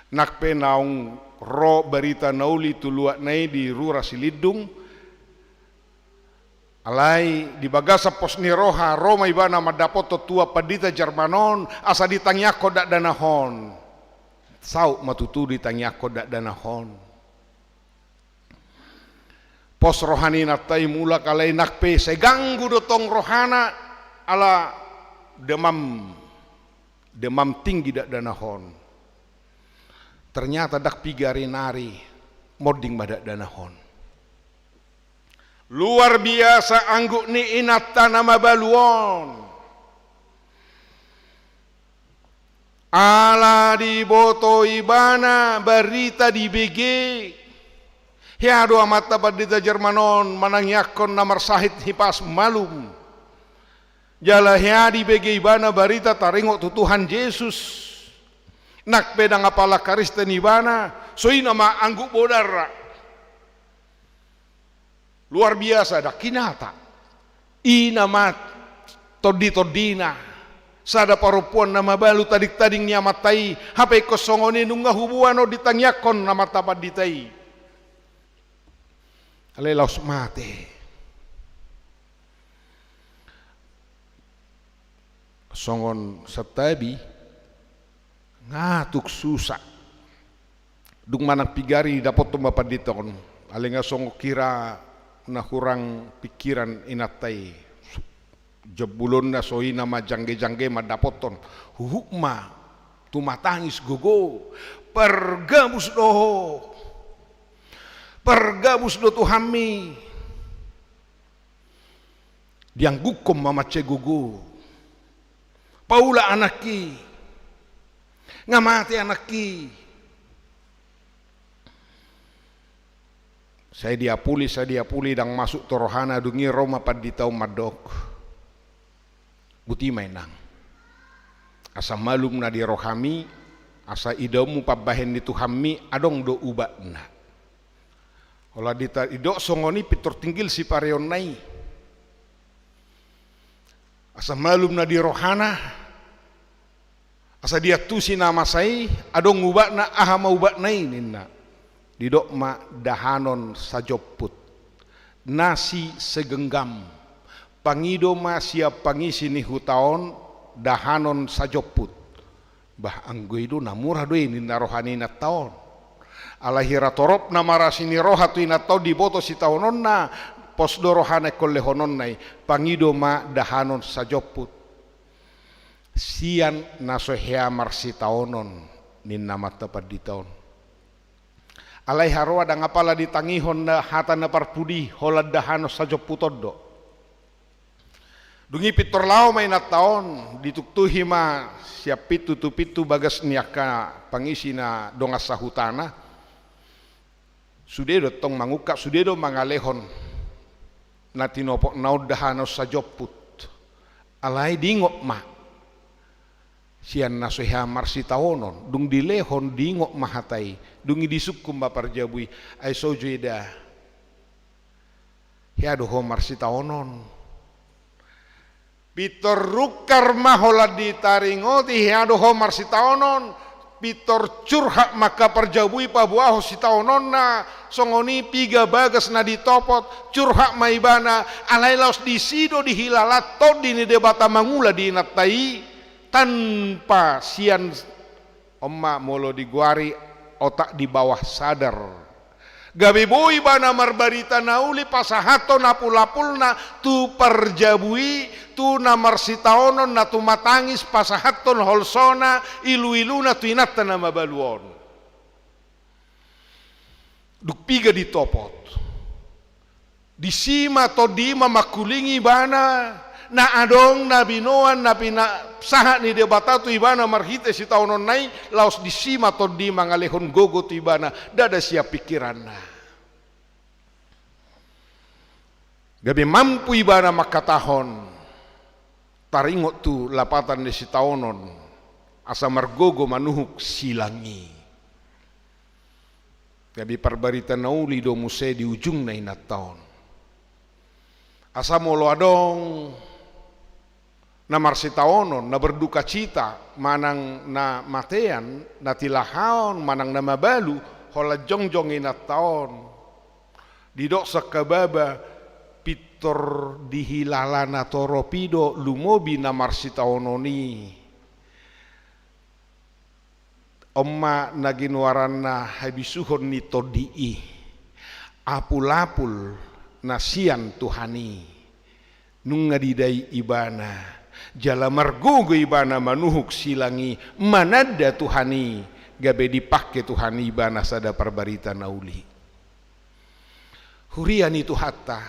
Nang pe naung ro barita na uli tu luatna i di rura Silindung, alai di bagasan pos ni roha ro ma ibana mandapothon tua pandita Jerman on asa ditangiangkon dakdanak on. Saut ma tutu ditangiangkon dakdanak on. Pos roha ni inanta i mulak, alai nang pe sai ganggu do tong rohana ala demam, demam tinggi dakdanak on. Ternyata ndang piga ari nari monding ma dakdanak on. Luar biasa angguk ni inanta na mabalu on. Ala diboto ibana barita dibege. Hea do amanta pandita Jerman on manangiangkon na marsahit hipas malum. Jala hea dibege ibana barita taringot tu Tuhan Jesus. Nang pe ndang apala Kristen ibana, so i nama angguk bodarna. Luar biasa, ndang hinata. I nama tondi-tondina. Sada parompuan na mabalu tading-tading ni amanta i, hape ingkon songon i nunga huboan on ditangiangkon amanta pandita i. Alai laos mate. Songon santabi, nga tung susa. Dung manang piga ari dapothon ma pandita on, alai nga songon hira na hurang pingkiran inanta i. Jambulonna so i nama jangge-jangge mandapothon. Huhut ma tumatangis gogo. Pargabus do ho. Pargabus do tu hami. Dianggukkon ma mansai gogo. Paula anakki. Nga mate anakki. Sai diapuli, sai diapuli, ndang masuk tu rohana. Dung i ro ma pandita on mandok. Buti ma inang. Asa malum na di rohami, asa idaonmu pambahen ni Tuhanmi, adong do ubatna. Holan dita-, didok songon i pintor tinggil sipareonna i. Asa malum na di rohana, asa diantusi na masa i, adong ubatna, aha ma ubatna i ninna. Didok ma dahanon sajomput. Nasi segenggam. Pangido ma sian pangisi ni huta on, dahanon sajomput. Bah, anggo i do na mura do i ninna roha ni inanta on. Alai hira torop na marasi ni roha tu inanta on diboto sitaononna, pos do rohana ingkon lehononna i, pangido ma dahanon sajomput. Sian na so hea marsitaonon, ninna amanta pandita on. Alai haroa ndang apala ditangihon na hata na parpudi, holan dahanon sajomput on do. Dung i pintor laho ma inanta on, dituktuhi ma sian pintu tu pintu bagas ni angka pangisi na dongan sahutana. Sude do tong mangungkap, sude do mangalehon na tinopotna on dahanon sajomput. Alai diingot ma. Sian na so hea marsitaonon, dung dilehon diingot ma hata i, dung i disungkun ma parjabu i, ai so jo i da. Hea do ho marsitaonon. Pintor rungkar ma holan ditaringoti, hea do ho marsitaonon, pintor curhat ma angka parjabu i paboahon sitaononna, songon i piga bagas na ditopot, curhat ma ibana, alai laos disi do dihilala tondi ni Debata mangula di inanta i, tanpa sian, on ma molo digoari otak di bawah sadar. Gabe boi ibana marbarita na uli pasahathon apul-apulna tu parjabu i, tu na marsitaonon, na tumatangis pasahathon holsona, ilu-iluna tu inanta na mabalu on. Dung piga ditopot. Disi ma tondi i ma mangkulingi ibana, Na adong na binoan na pinasahat ni Debata tu ibana marhite sitaononna i, laos disi ma tondi mangalehon gogo tu ibana, ndada sian pingkiranna. Gabe mampu ibana mangkatahon, taringot tu lapatan ni sitaonon, asa margogo manuhuk silang i. Gabe parbarita na uli do muse di ujungna inanta on. Asa molo adong na marsitaonon, na berdukacita, manang na matean, na tilahaon, manang na mabalu, holan jongjong inanta on. Didok sangkababa, pintor dihilala natorop i do lumobi na marsitaonon i. On ma na ginoaranna habisuhon ni tondi i, apulapul na sian Tuhan i. Nunga didai ibana, jala margogo ibana manuhuk silang i, mananda Tuhan i, gabe dipangke Tuhan i ibana sada parbarita na uli. Huria ni Tuhanta,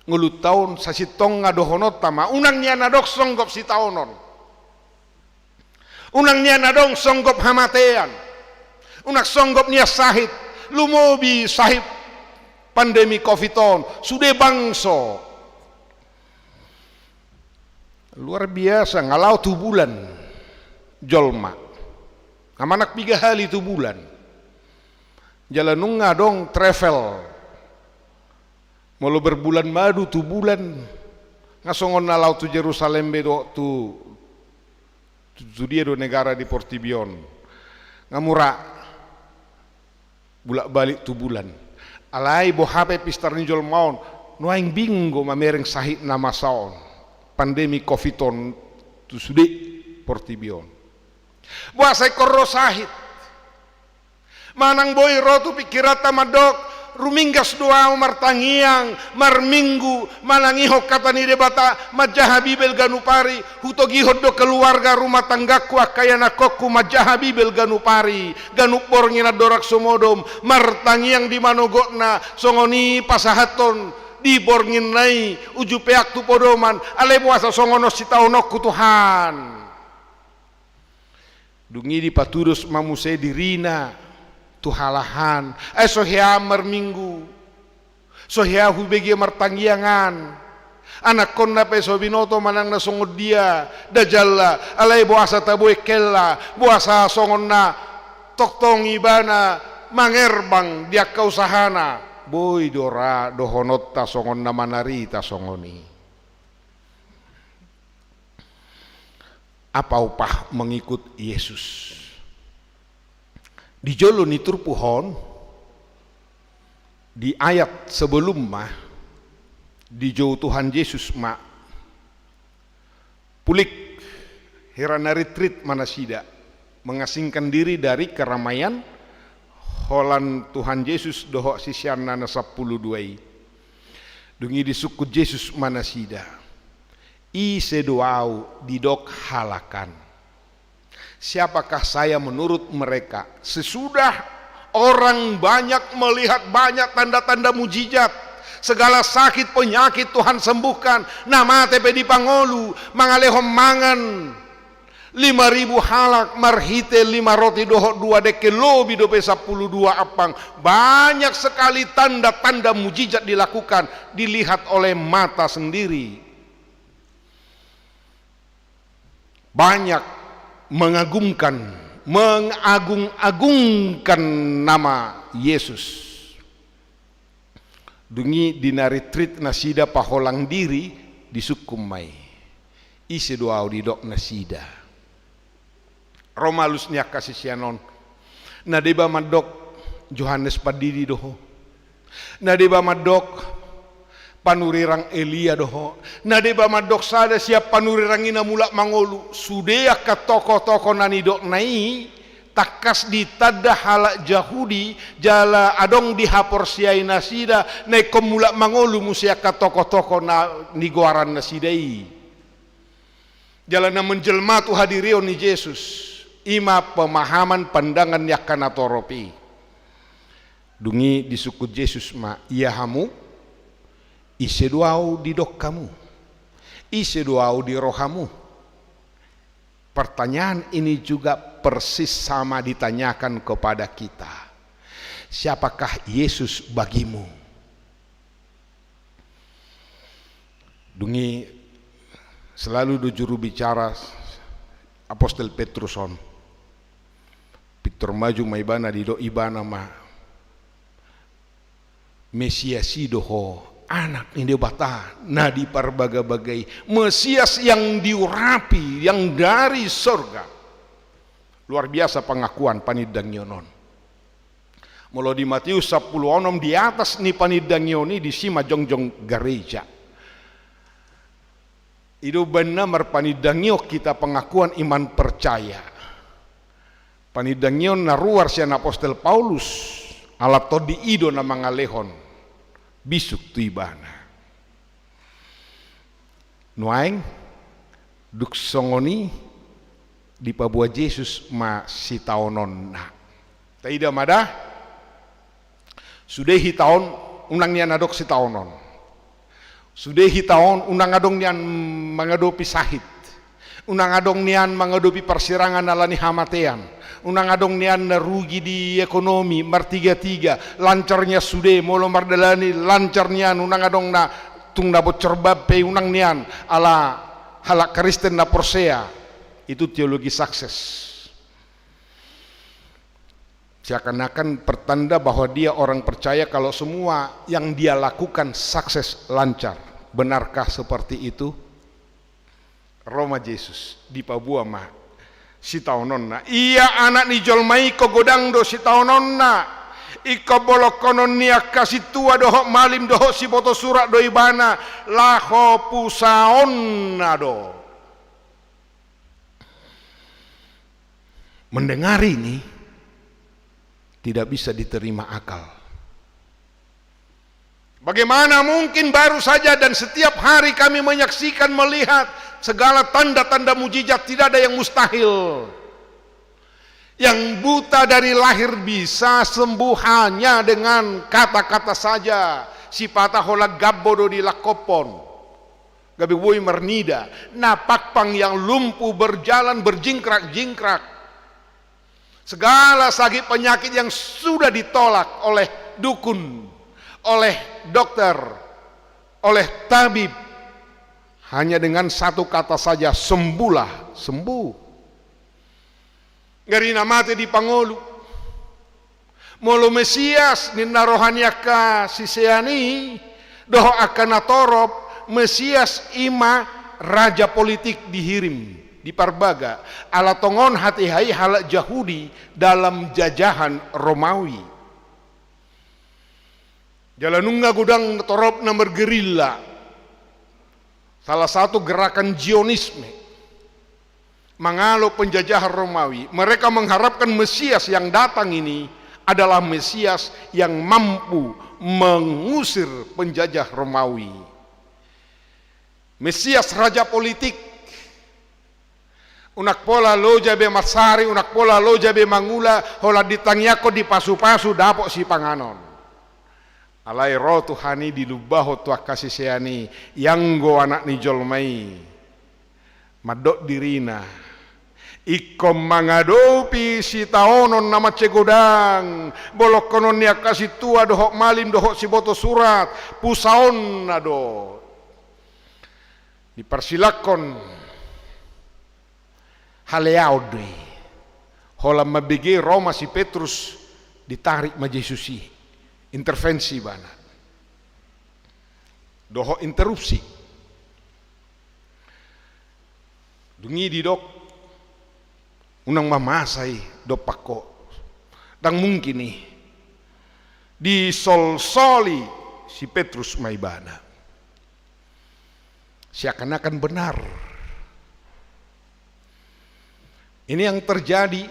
ngolunta on sasintongna dohononta ma, unang nian adong songgop sitaonon. Unang nian adong songgop hamatean. Unang songgop nian sahit, lumobi sahit pandemi covid on, sude bangso. Luar biasa, nga lao tu bulan jolma. Nga manang piga hali tu bulan. Jala nunga adong travel. Molo berbulan madu tu bulan, nga songon na lao tu Jerusalem be do tu, tu, tu dia do negara di portibi on. Nga mura bulak balik tu bulan. Alai boha pe pistar ni jolma on, nuaeng bingung do mamereng sahit na masa on. Pandemi covid on tu sude portibi on. Boasa ingkon ro sahit? Manang boi ro tu pingkiranta mandok, ruminggas do ahu martangiang, marminggu, manangihon hata ni Debata, manjaha Bibel ganup ari, hutogihon do keluarga rumah tanggangku, angka ianakhonku, manjaha Bibel ganup ari, ganup borngin andorang sumodom, martangiang di manogotna, songon i pasahathon di bornginna i, uju peak tu podoman, alai boasa songon on sitaononku Tuhan. Dung i dipatudos ma muse dirina tu halahan, ai so hea marminggu, so hea hubege martangiangan. Anakhonna pe so binoto manang na songon dia, nda jala, alai boasa tabo engkelna, boasa songon na tongtong ibana mangerbang di angka usahana. Boi do ra dohononta songon na manarita songon i. Apa upah mengikut Yesus? Di jolo ni turpuk on, di ayat sebelumna, dijou Tuhan Jesus ma, pulik, hira na ritrit ma nasida, mengasingkan diri dari keramaian, holan Tuhan Jesus dohot siseanna na sampulu dua i. Dung i disungkun Jesus ma nasida, ise do ahu didok halak an? Siapakah saya menurut mereka? Sesudah orang banyak melihat banyak tanda-tanda mujizat, segala sakit penyakit Tuhan sembuhkan, na mate pe dipangolu, mangalehon mangan lima ribu halak marhite lima roti dohot dua dengke, lobi dope sampulu dua ampang. Banyak sekali tanda-tanda mujizat dilakukan, dilihat oleh mata sendiri. Banyak mengagumkan, mengagung-agungkan nama Yesus. Dung i di na ritrit nasida paholang diri, disungkun ma i, ise do ahu didok nasida? Ro ma alus ni angka sisean on. Na deba mandok Johannes Pandidi do ho. Na deba mandok panurirang Elia do ho. Na deba mandok sada sian panurirang i na mulak mangolu. Sude angka tokoh-tokoh na nidokna i, tangkas ditanda halak Jahudi, jala adong dihaporseai nasida, na ingkon mulak mangolu muse angka tokoh-tokoh na nigoaran nasida i. Jala na menjelma tu hadirion ni Jesus, i ma pemahaman pandangan ni angka natorop i. Dung i disungkun Jesus ma, ia hamu, ise do ahu didok hamu? Ise do ahu di rohamu? Pertanyaan ini juga persis sama ditanyakan kepada kita. Siapakah Yesus bagimu? Dung i selalu do juru bicara apostel Petrus on. Pintor maju ma ibana, didok ibana ma, Mesias i do ho, Anak ni Debata na diparbaga-baga i. Mesias yang diurapi, yang dari sorga. Luar biasa pengakuan panindangion on. Molo di Matius sampulu onom, di atas ni panindangion i, disi ma jongjong gareja. I do umbahen na marpanindangion hita, pengakuan iman percaya. Panindangion na ruar sian apostel Paulus, ala Tondi i do na mangalehon bisuk tu ibana. Nuaeng, dung songon i, dipaboa Jesus ma sitaononna. Taida ma da? Sude hita on, unang nian adong sitaonon. Sude hita on, unang adong nian mangadopi sahit. Unang adong nian mangadopi parsirangan ala ni hamatean. Unang adong nian na rugi di ekonomi, martiga-tiga, lancar nian sude, molo mardalani, lancar nian, unang adong na tung na bocor ban pe, unang nian, ala halak Kristen na porsea. Itu teologi sukses. Seakan-akan pertanda bahwa dia orang percaya kalau semua yang dia lakukan sukses, lancar. Benarkah seperti itu? Ro ma Jesus, dipaboa ma sitaononna. Ia Anak ni jolma i ingkon godang do sitaononna. Ingkon bolongkonon ni angka sintua dohot malim dohot sibotosurat do ibana, laho pusaonna do. Mendengar ini tidak bisa diterima akal. Bagaimana mungkin baru saja dan setiap hari kami menyaksikan, melihat segala tanda-tanda mujizat, tidak ada yang mustahil. Yang buta dari lahir bisa sembuh hanya dengan kata-kata saja. Sipata holan gambo do dilangkophon. Gabe boi marnida, na pangpang yang lumpuh berjalan berjingkrak-jingkrak. Segala sakit penyakit yang sudah ditolak oleh dukun, oleh dokter, oleh tabib, hanya dengan satu kata saja, sembuhlah, sembuh. Gari na mate dipangolu. Molo Mesias ninna roha ni angka sisean i dohot angka na torop, Mesias i ma raja politik dihirim, diparbaga, ala tongon hatiha i halak Jahudi dalam jajahan Romawi. Jala nunga godang toropna margerilla, salah satu gerakan Zionisme, mangalo penjajahan Romawi. Mereka mengharapkan Mesias yang datang ini adalah Mesias yang mampu mengusir penjajah Romawi. Mesias raja politik. Unang pola loja be mansari, unang pola loja be mangula, holan ditangiangkon, dipasupasu, dapot sipanganon. Alai ro Tuhan i dilumbahon tu angka sisean i, ianggo Anak ni jolma i. Mandok dirina, ingkon mangadopi sitaonon na mansai godang, bolongkonon ni angka sintua dohot malim dohot sibotosurat, pusaonna do. Diparsilangkon haleaon do i. Holan mambege ro ma si Petrus, ditarik ma Jesus i. Intervensi ibana. Dohot interupsi. Dung i didok, unang mamasa i, dompak ho. Ndang mungkin i. Disolsoli si Petrus ma ibana. Seakan-akan benar. Ini yang terjadi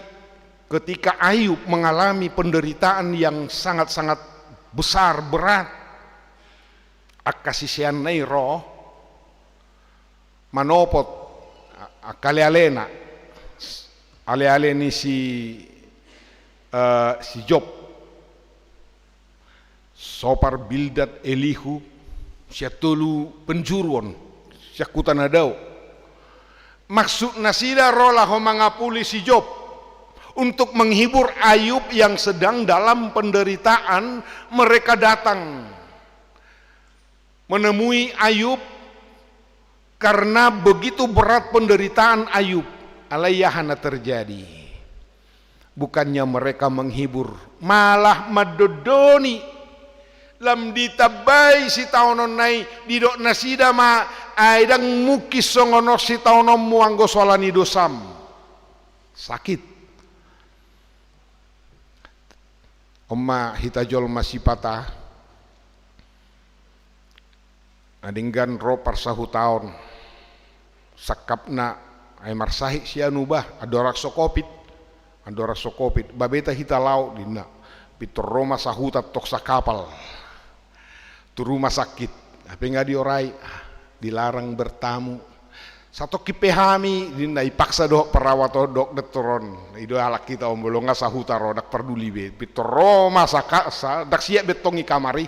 ketika Ayub mengalami penderitaan yang sangat-sangat besar, berat. Angka siseanna i ro manopot a-, angka alealena, aleale ni si, eh, si Job. Sopar, Bildad, Elihu, sian tolu penjuru on, Di angkutan na dao. Maksud nasida ro laho mangapuli si Job. Untuk menghibur Ayub yang sedang dalam penderitaan, mereka datang menemui Ayub karena begitu berat penderitaan Ayub. Alai aha na terjadi? Bukannya mereka menghibur, malah mandondoni. Lam ditambai sitaononna i, didok nasida ma, ai ndang mungkin songon on sitaononmu anggo so ala ni dosam. Sakit. On ma hita jolma sipata. Na denggan ro parsahutaon, sangkapna, ai marsahit si anu bah, andorang so covid, andorang so covid, bah beta hita laho ninna, pintor ro ma sahuta tong sakapal tu rumah sakit, hape nga diorai, dilarang bertamu. Satongkin pe hami ninna, ipaksa dohot perawat on dohot dokter on, i do halak hita on, molo nga sahuta ro ndang parduli be, pintor ro ma saka-, sa-, ndang siap be tong i kamar i.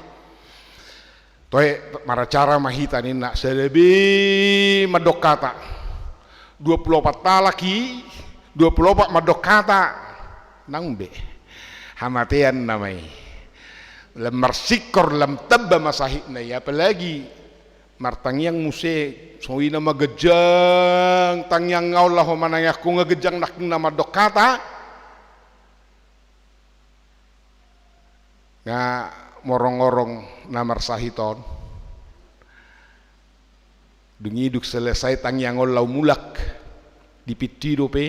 Toe maracara ma hita ninna, sada be mandok hata. Dua pulu opat halak i, dua pulu opat mandok hata. Nang be. Hamatean nama i. Lam marsingkor, lam tamba ma sahitna i, apalagi martangiang muse, songon i nama ganjang tangiangna on laho manangiangkon, nga ganjang nangkin na mandok hata. Nga morong-orong na marsahit on. Dung i dung selesai tangiang on laho mulak, dipintu i dope,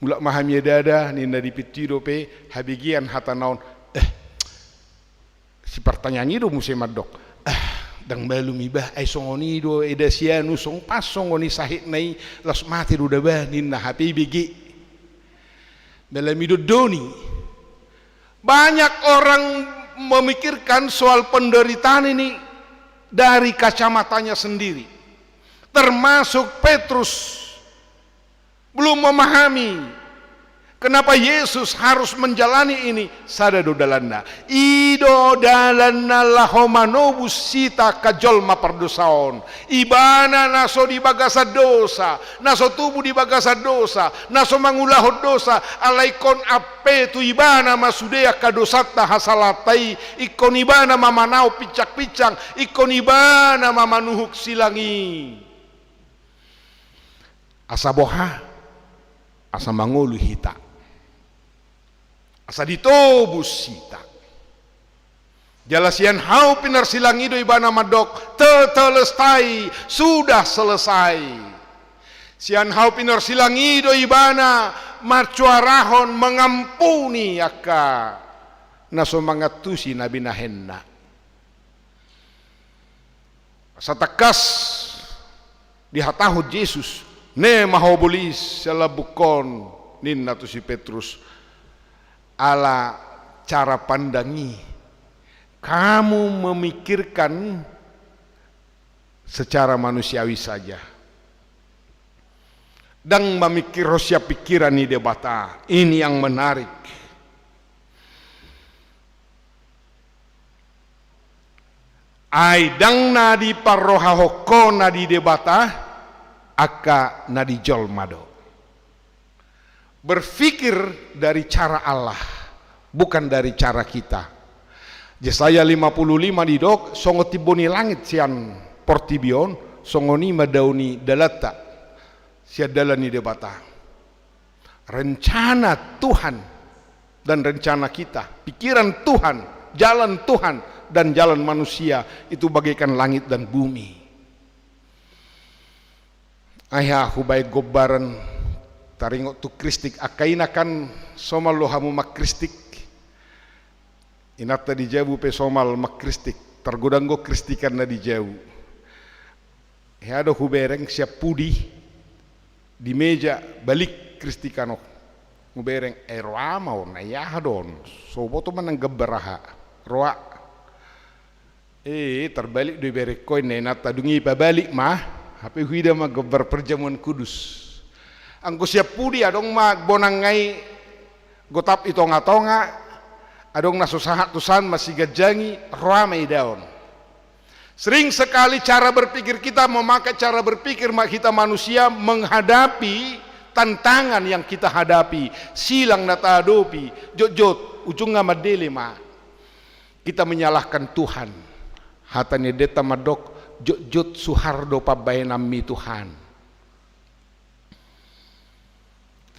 mulak ma hami eda-eda ninna, dipintu i dope, habegean hatana on, eh, sipartangiang i do muse mandok, ah, ndang malum i bah, ai songon i do eda si anu, songon pas songon i sahitna i, laos mate do da bah ninna, hape ibege. Molo midondoni. Banyak orang memikirkan soal penderitaan ini dari kacamatanya sendiri. Termasuk Petrus belum memahami kenapa Yesus harus menjalani ini. Sada do dalanna. I do dalanna laho manobus hita angka jolma pardosa on. Ibana na so di bagasan dosa, na so tubu di bagasan dosa, na so mangulahon dosa, alai ingkon ampe tu Ibana ma sude angka dosanta, hasalaanta i, ingkon Ibana ma manaon pinsang-pinsang, ingkon Ibana ma manuhuk silang i. Asa boha? Asa mangolu hita. Asa ditobus hita. Jala sian hau pinarsilang i do Ibana mandok, tetelestai, sudah selesai. Sian hau pinarsilang i do Ibana marsuarahon, mangampuni angka na so mangantusi na binahenna. Satangkas dihatahon Jesus, ne ma ho bolis sian lambungkon, ninna tu si Petrus. Ala cara pandang i, kamu memikirkan secara manusiawi saja. Ndang mamikirhon sian pikiran ni Debata. Ini yang menarik. Ai ndang na diparrohahon ho na di Debata, angka na di jolma do. Berpikir dari cara Allah, bukan dari cara kita. Jesaya lima puluh lima didok, songon timbo ni langit sian portibi on, songon i ma dao ni dalanta sian dalan ni Debata. Rencana Tuhan dan rencana kita, pikiran Tuhan, jalan Tuhan dan jalan manusia itu bagaikan langit dan bumi. Ai aha hubaen gombaran taringot tu kristik, angka ina kan somal do hamu mangkristik. Inanta di jabu pe somal mangkristik, targodang do kristikan na di jabu. Hea do hubereng sian pudi di meja balik kristikan on. Hubereng, eh, roa ma on, ai aha do on? So huboto manang gambar aha? Roa. Eh, tarbalik do ibereng ho, ninna inanta. Dung i pabalik ma, hape huida ma gambar perjamuan kudus. Anggo sian pudi adong ma bonang i gotap i tonga-tonga, adong na so sahat tu san masiganjangi, roa ma idaon. Sering sekali cara berpikir kita, memakai cara berpikir ma-, kita manusia menghadapi tantangan yang kita hadapi, silang na tahadopi, jotjot, ujungna mandele ma. Kita menyalahkan Tuhan. Hata ni endenta mandok, jotjot suhar do pambahenanmi Tuhan.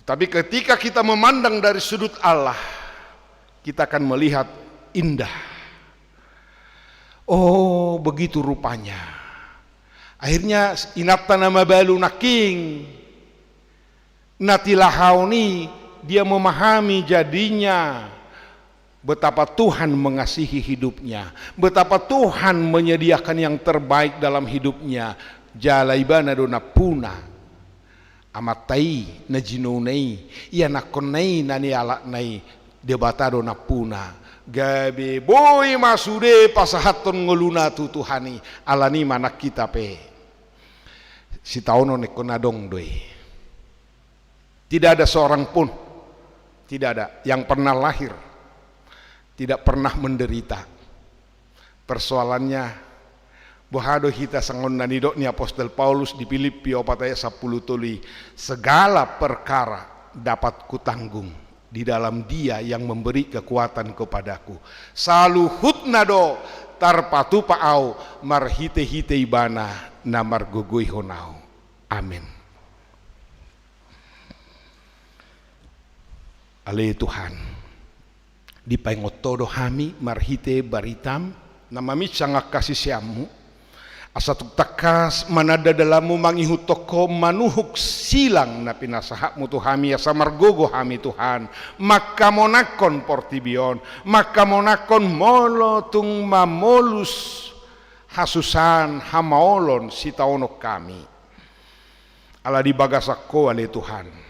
Tetapi ketika kita memandang dari sudut Allah, kita akan melihat indah. Oh, begitu rupanya. Akhirnya inanta na mabalu nangkin, na tilahaon i, dia memahami jadinya betapa Tuhan mengasihi hidupnya, betapa Tuhan menyediakan yang terbaik dalam hidupnya. Jala ibana do nampuna. Amanta i na jinouna i, ianakkonna i na nialapna i, Debata do nampuna. Gabe boi ma sude pasahathon ngoluna tu Tuhan i, alani i manang hita pe. Sitaonon ingkon adong do i. Tidak ada seorang pun, tidak ada yang pernah lahir, tidak pernah menderita. Persoalannya, boha do hita songon na nidok ni apostel Paulus di Pilippi opat ayat sampulu tolu i, segala perkara dapat kutanggung di dalam Dia yang memberi kekuatan kepadaku. Saluhutna do tarpatupa au marhite-hite Ibana na margogoihon au. Amen. Ale Tuhan, dipaingot Ho do hami marhite baritam na maminsang angka siseanmu, asa tung tangkas mananda dalanmu mangihuthon Ho manuhuk silang na pinasahatmu tu hami, asa margogo hami Tuhan, mangkamonangkon portibi on, mangkamonangkon molo tung mamolus hasusaan, hamaolon sitaonon hami. Ala di bagasan Ho ale Tuhan,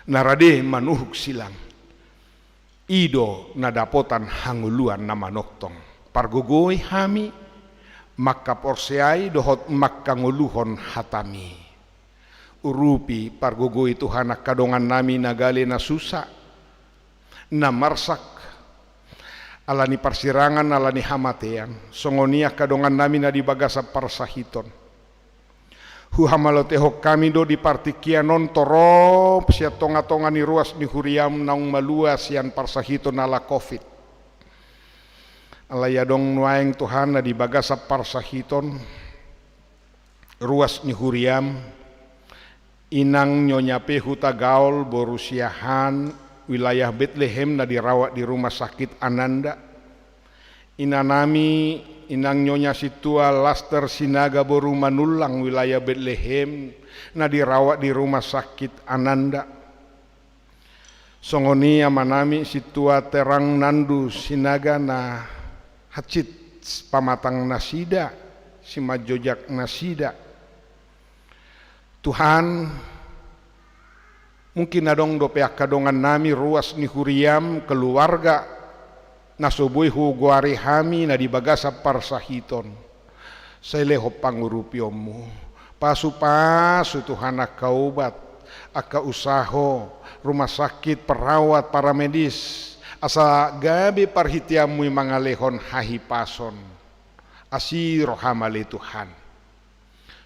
na rade manuhuk silang, i do na dapotan hangoluan na manongtong. Pargogoi hami mangkaporseai dohot mangkangoluhon hatami. Urupi, pargogoi Tuhan angka dongannami na gale na susa, na marsak, ala ni parsirangan, ala ni hamatean, songon i angka dongannami na di bagasan parsahiton. Huhamalotehon hami do di partingkian on torop sian tonga-tonga ni ruas ni huriam naung malua sian parsahiton ala covid. Alai adong nuaeng Tuhan na di bagasan parsahiton, ruas ni huriam, inang Nyonya P. Hutagaol boru Siahaan, wilayah Betlehem, na dirawat di rumah sakit Ananda. Inanami, inang Nyonya Sintua Laster Sinaga boru Manullang, wilayah Betlehem, na dirawat di rumah sakit Ananda. Songon i amanami Sintua Terang Nandu Sinaga na hansit pamatang nasida, simanjojak nasida. Tuhan, mungkin adong dope angka dongannami ruas ni huriam, keluarga, na so boi hugoari hami na di bagasan parsahiton. Sai lehon pangurupionmu. Pasu-pasu Tuhan angka obat, angka usaho, rumah sakit, perawat, paramedis, asa gabe parhiteanmu i mangalehon hahipason. Asi roham ale Tuhan.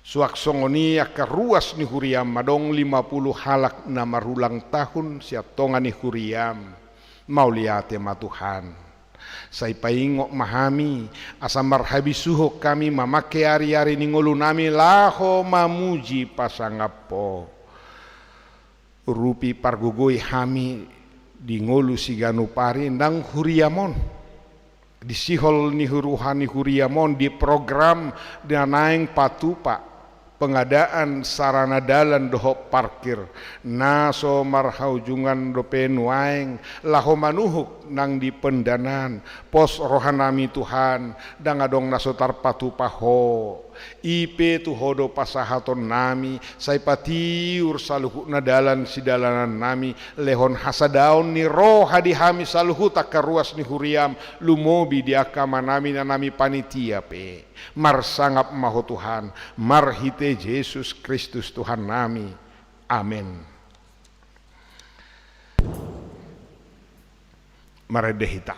Suang songon i angka ruas ni huriam, adong lima puluh halak na marulang tahun sian tonga ni huriam. Mauliate ma Tuhan. Sai paingot ma hami, asa marhabisuhon hami mamangke ari-ari ni ngolunami laho mamuji pasangap Ho. Urupi, pargogoi hami di ngolu siganup ari nang huriam on. Di sihol ni roha ni huriam on, di program na naeng patupa, pengadaan sarana dalan dohot parkir, na so marhaujungan dope nuaeng laho manuhuk nang di pendanaan. Pos rohanami Tuhan, ndang adong na so tarpatupa Ho. I pe tu Ho do pasahatonnami, sai patiur saluhutna dalan sidalanannami, lehon hasadaon ni roha di hami saluhut angka ruas ni huriam, lumobi di angka amanami na nami panitia pe. Marsangap ma Ho Tuhan, marhite Jesus Kristus Tuhannami. Amen. Marende hita.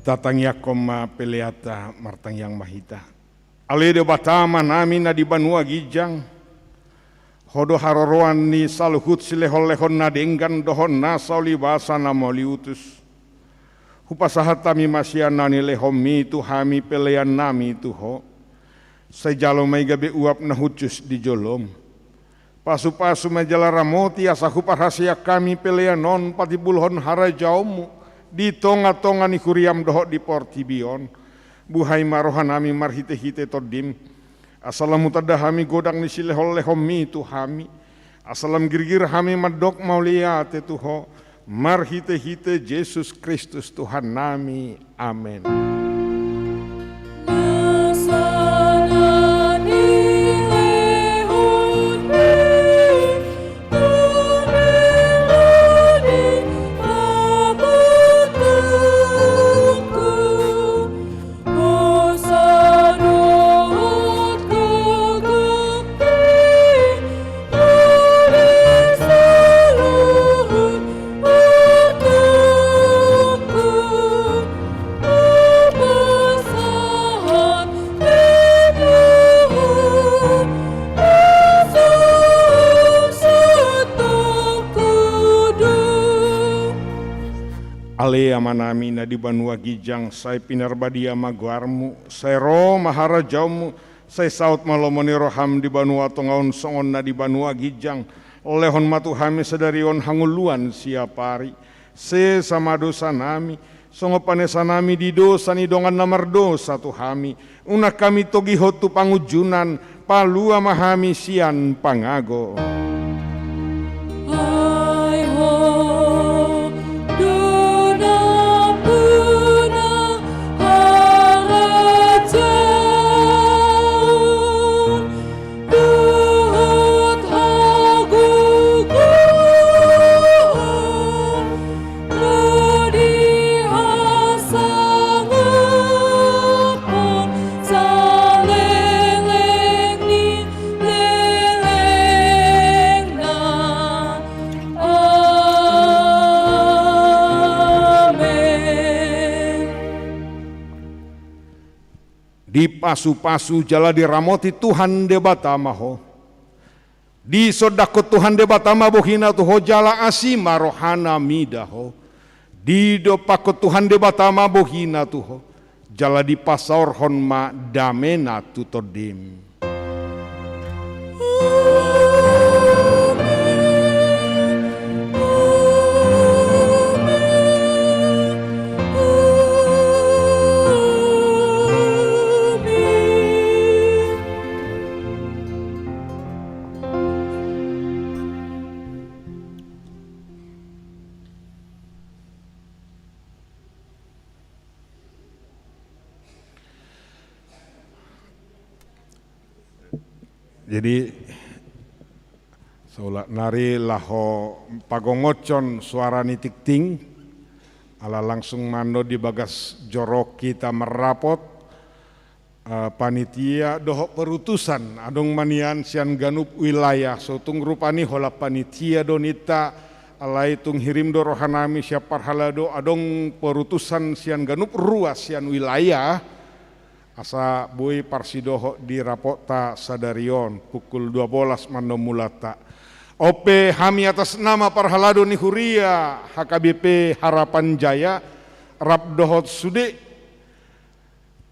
Tatangiangkon ma peleanta, martangiang ma hita. Ale Debata Amanami na di banua ginjang, Ho do haroroan ni saluhut silehonlehon na denggan dohot nasa ulibasa na mauliutus. Hupasahat hami ma sian na nilehonMi tu hami peleannami tu Ho. Sai jalo ma i gabe uap na hushus di joloM. Pasupasu ma i jala ramoti asa huparhaseang hami pelean on patimbulhon harajaonMu di tongatonga ni huriaM dohot di portibi on. Buhai ma rohanami marhitehite TondiM, asa lam hutanda hami godang ni silehonlehonMi tu hami, asa lam girgir hami mandok mauliate tu Ho, marhitehite Jesus Kristus Tuhannami. Amen. Ale Amanami na di banua ginjang, sai pinarbadia ma goarMu, sai ro ma harajaonMu, sai saut ma lomo ni rohaM di banua tonga on songon na di banua ginjang. Lehon ma tu hami sadari on hangoluan siapari. Sesa ma dosanami, songon panesanami di dosa ni dongan na mardosa tu hami. Unang hami togihon tu pangunjunan, palua ma hami sian pangago. Ai Ho do nampuna harajaon dohot hagogoon, ro di hasangaphon saleleng ni lelengna. Amen. Dipasupasu jala diramoti Tuhan Debata ma ho. Disondangkon Tuhan Debata ma bohina tu ho jala asi ma rohana mida ho. Didompakkon Tuhan Debata ma bohina tu ho jala dipasaorhon ma damena tu tondim. Jadi, saulak nari laho pagongothon suara ni tingting, ala langsung ma annon di bagas joro hita marrapot, eh, panitia dohot perutusan, adong ma nian sian ganup wilayah, so tung rupani holan panitia do ninta, alai tung hirim do rohanami sian parhalado, adong perutusan sian ganup ruas sian wilayah, asa boi parsidohot di rapotta sadari on, pukul dua bolas ma annon mulanta. On pe hami atas nama parhalado ni huria H K B P Harapan Jaya, rap dohot sude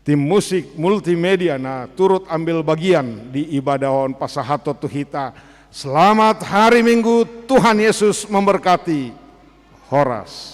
tim musik multimedia na turut ambil bagian di ibadah on pasahathon tu hita. Selamat hari Minggu, Tuhan Yesus memberkati. Horas.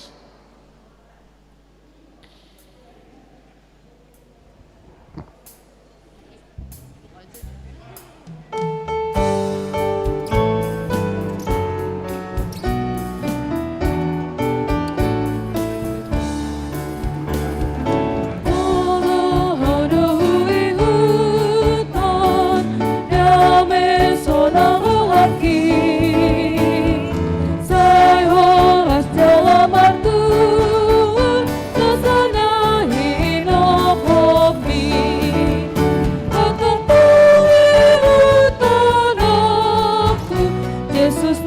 Jesus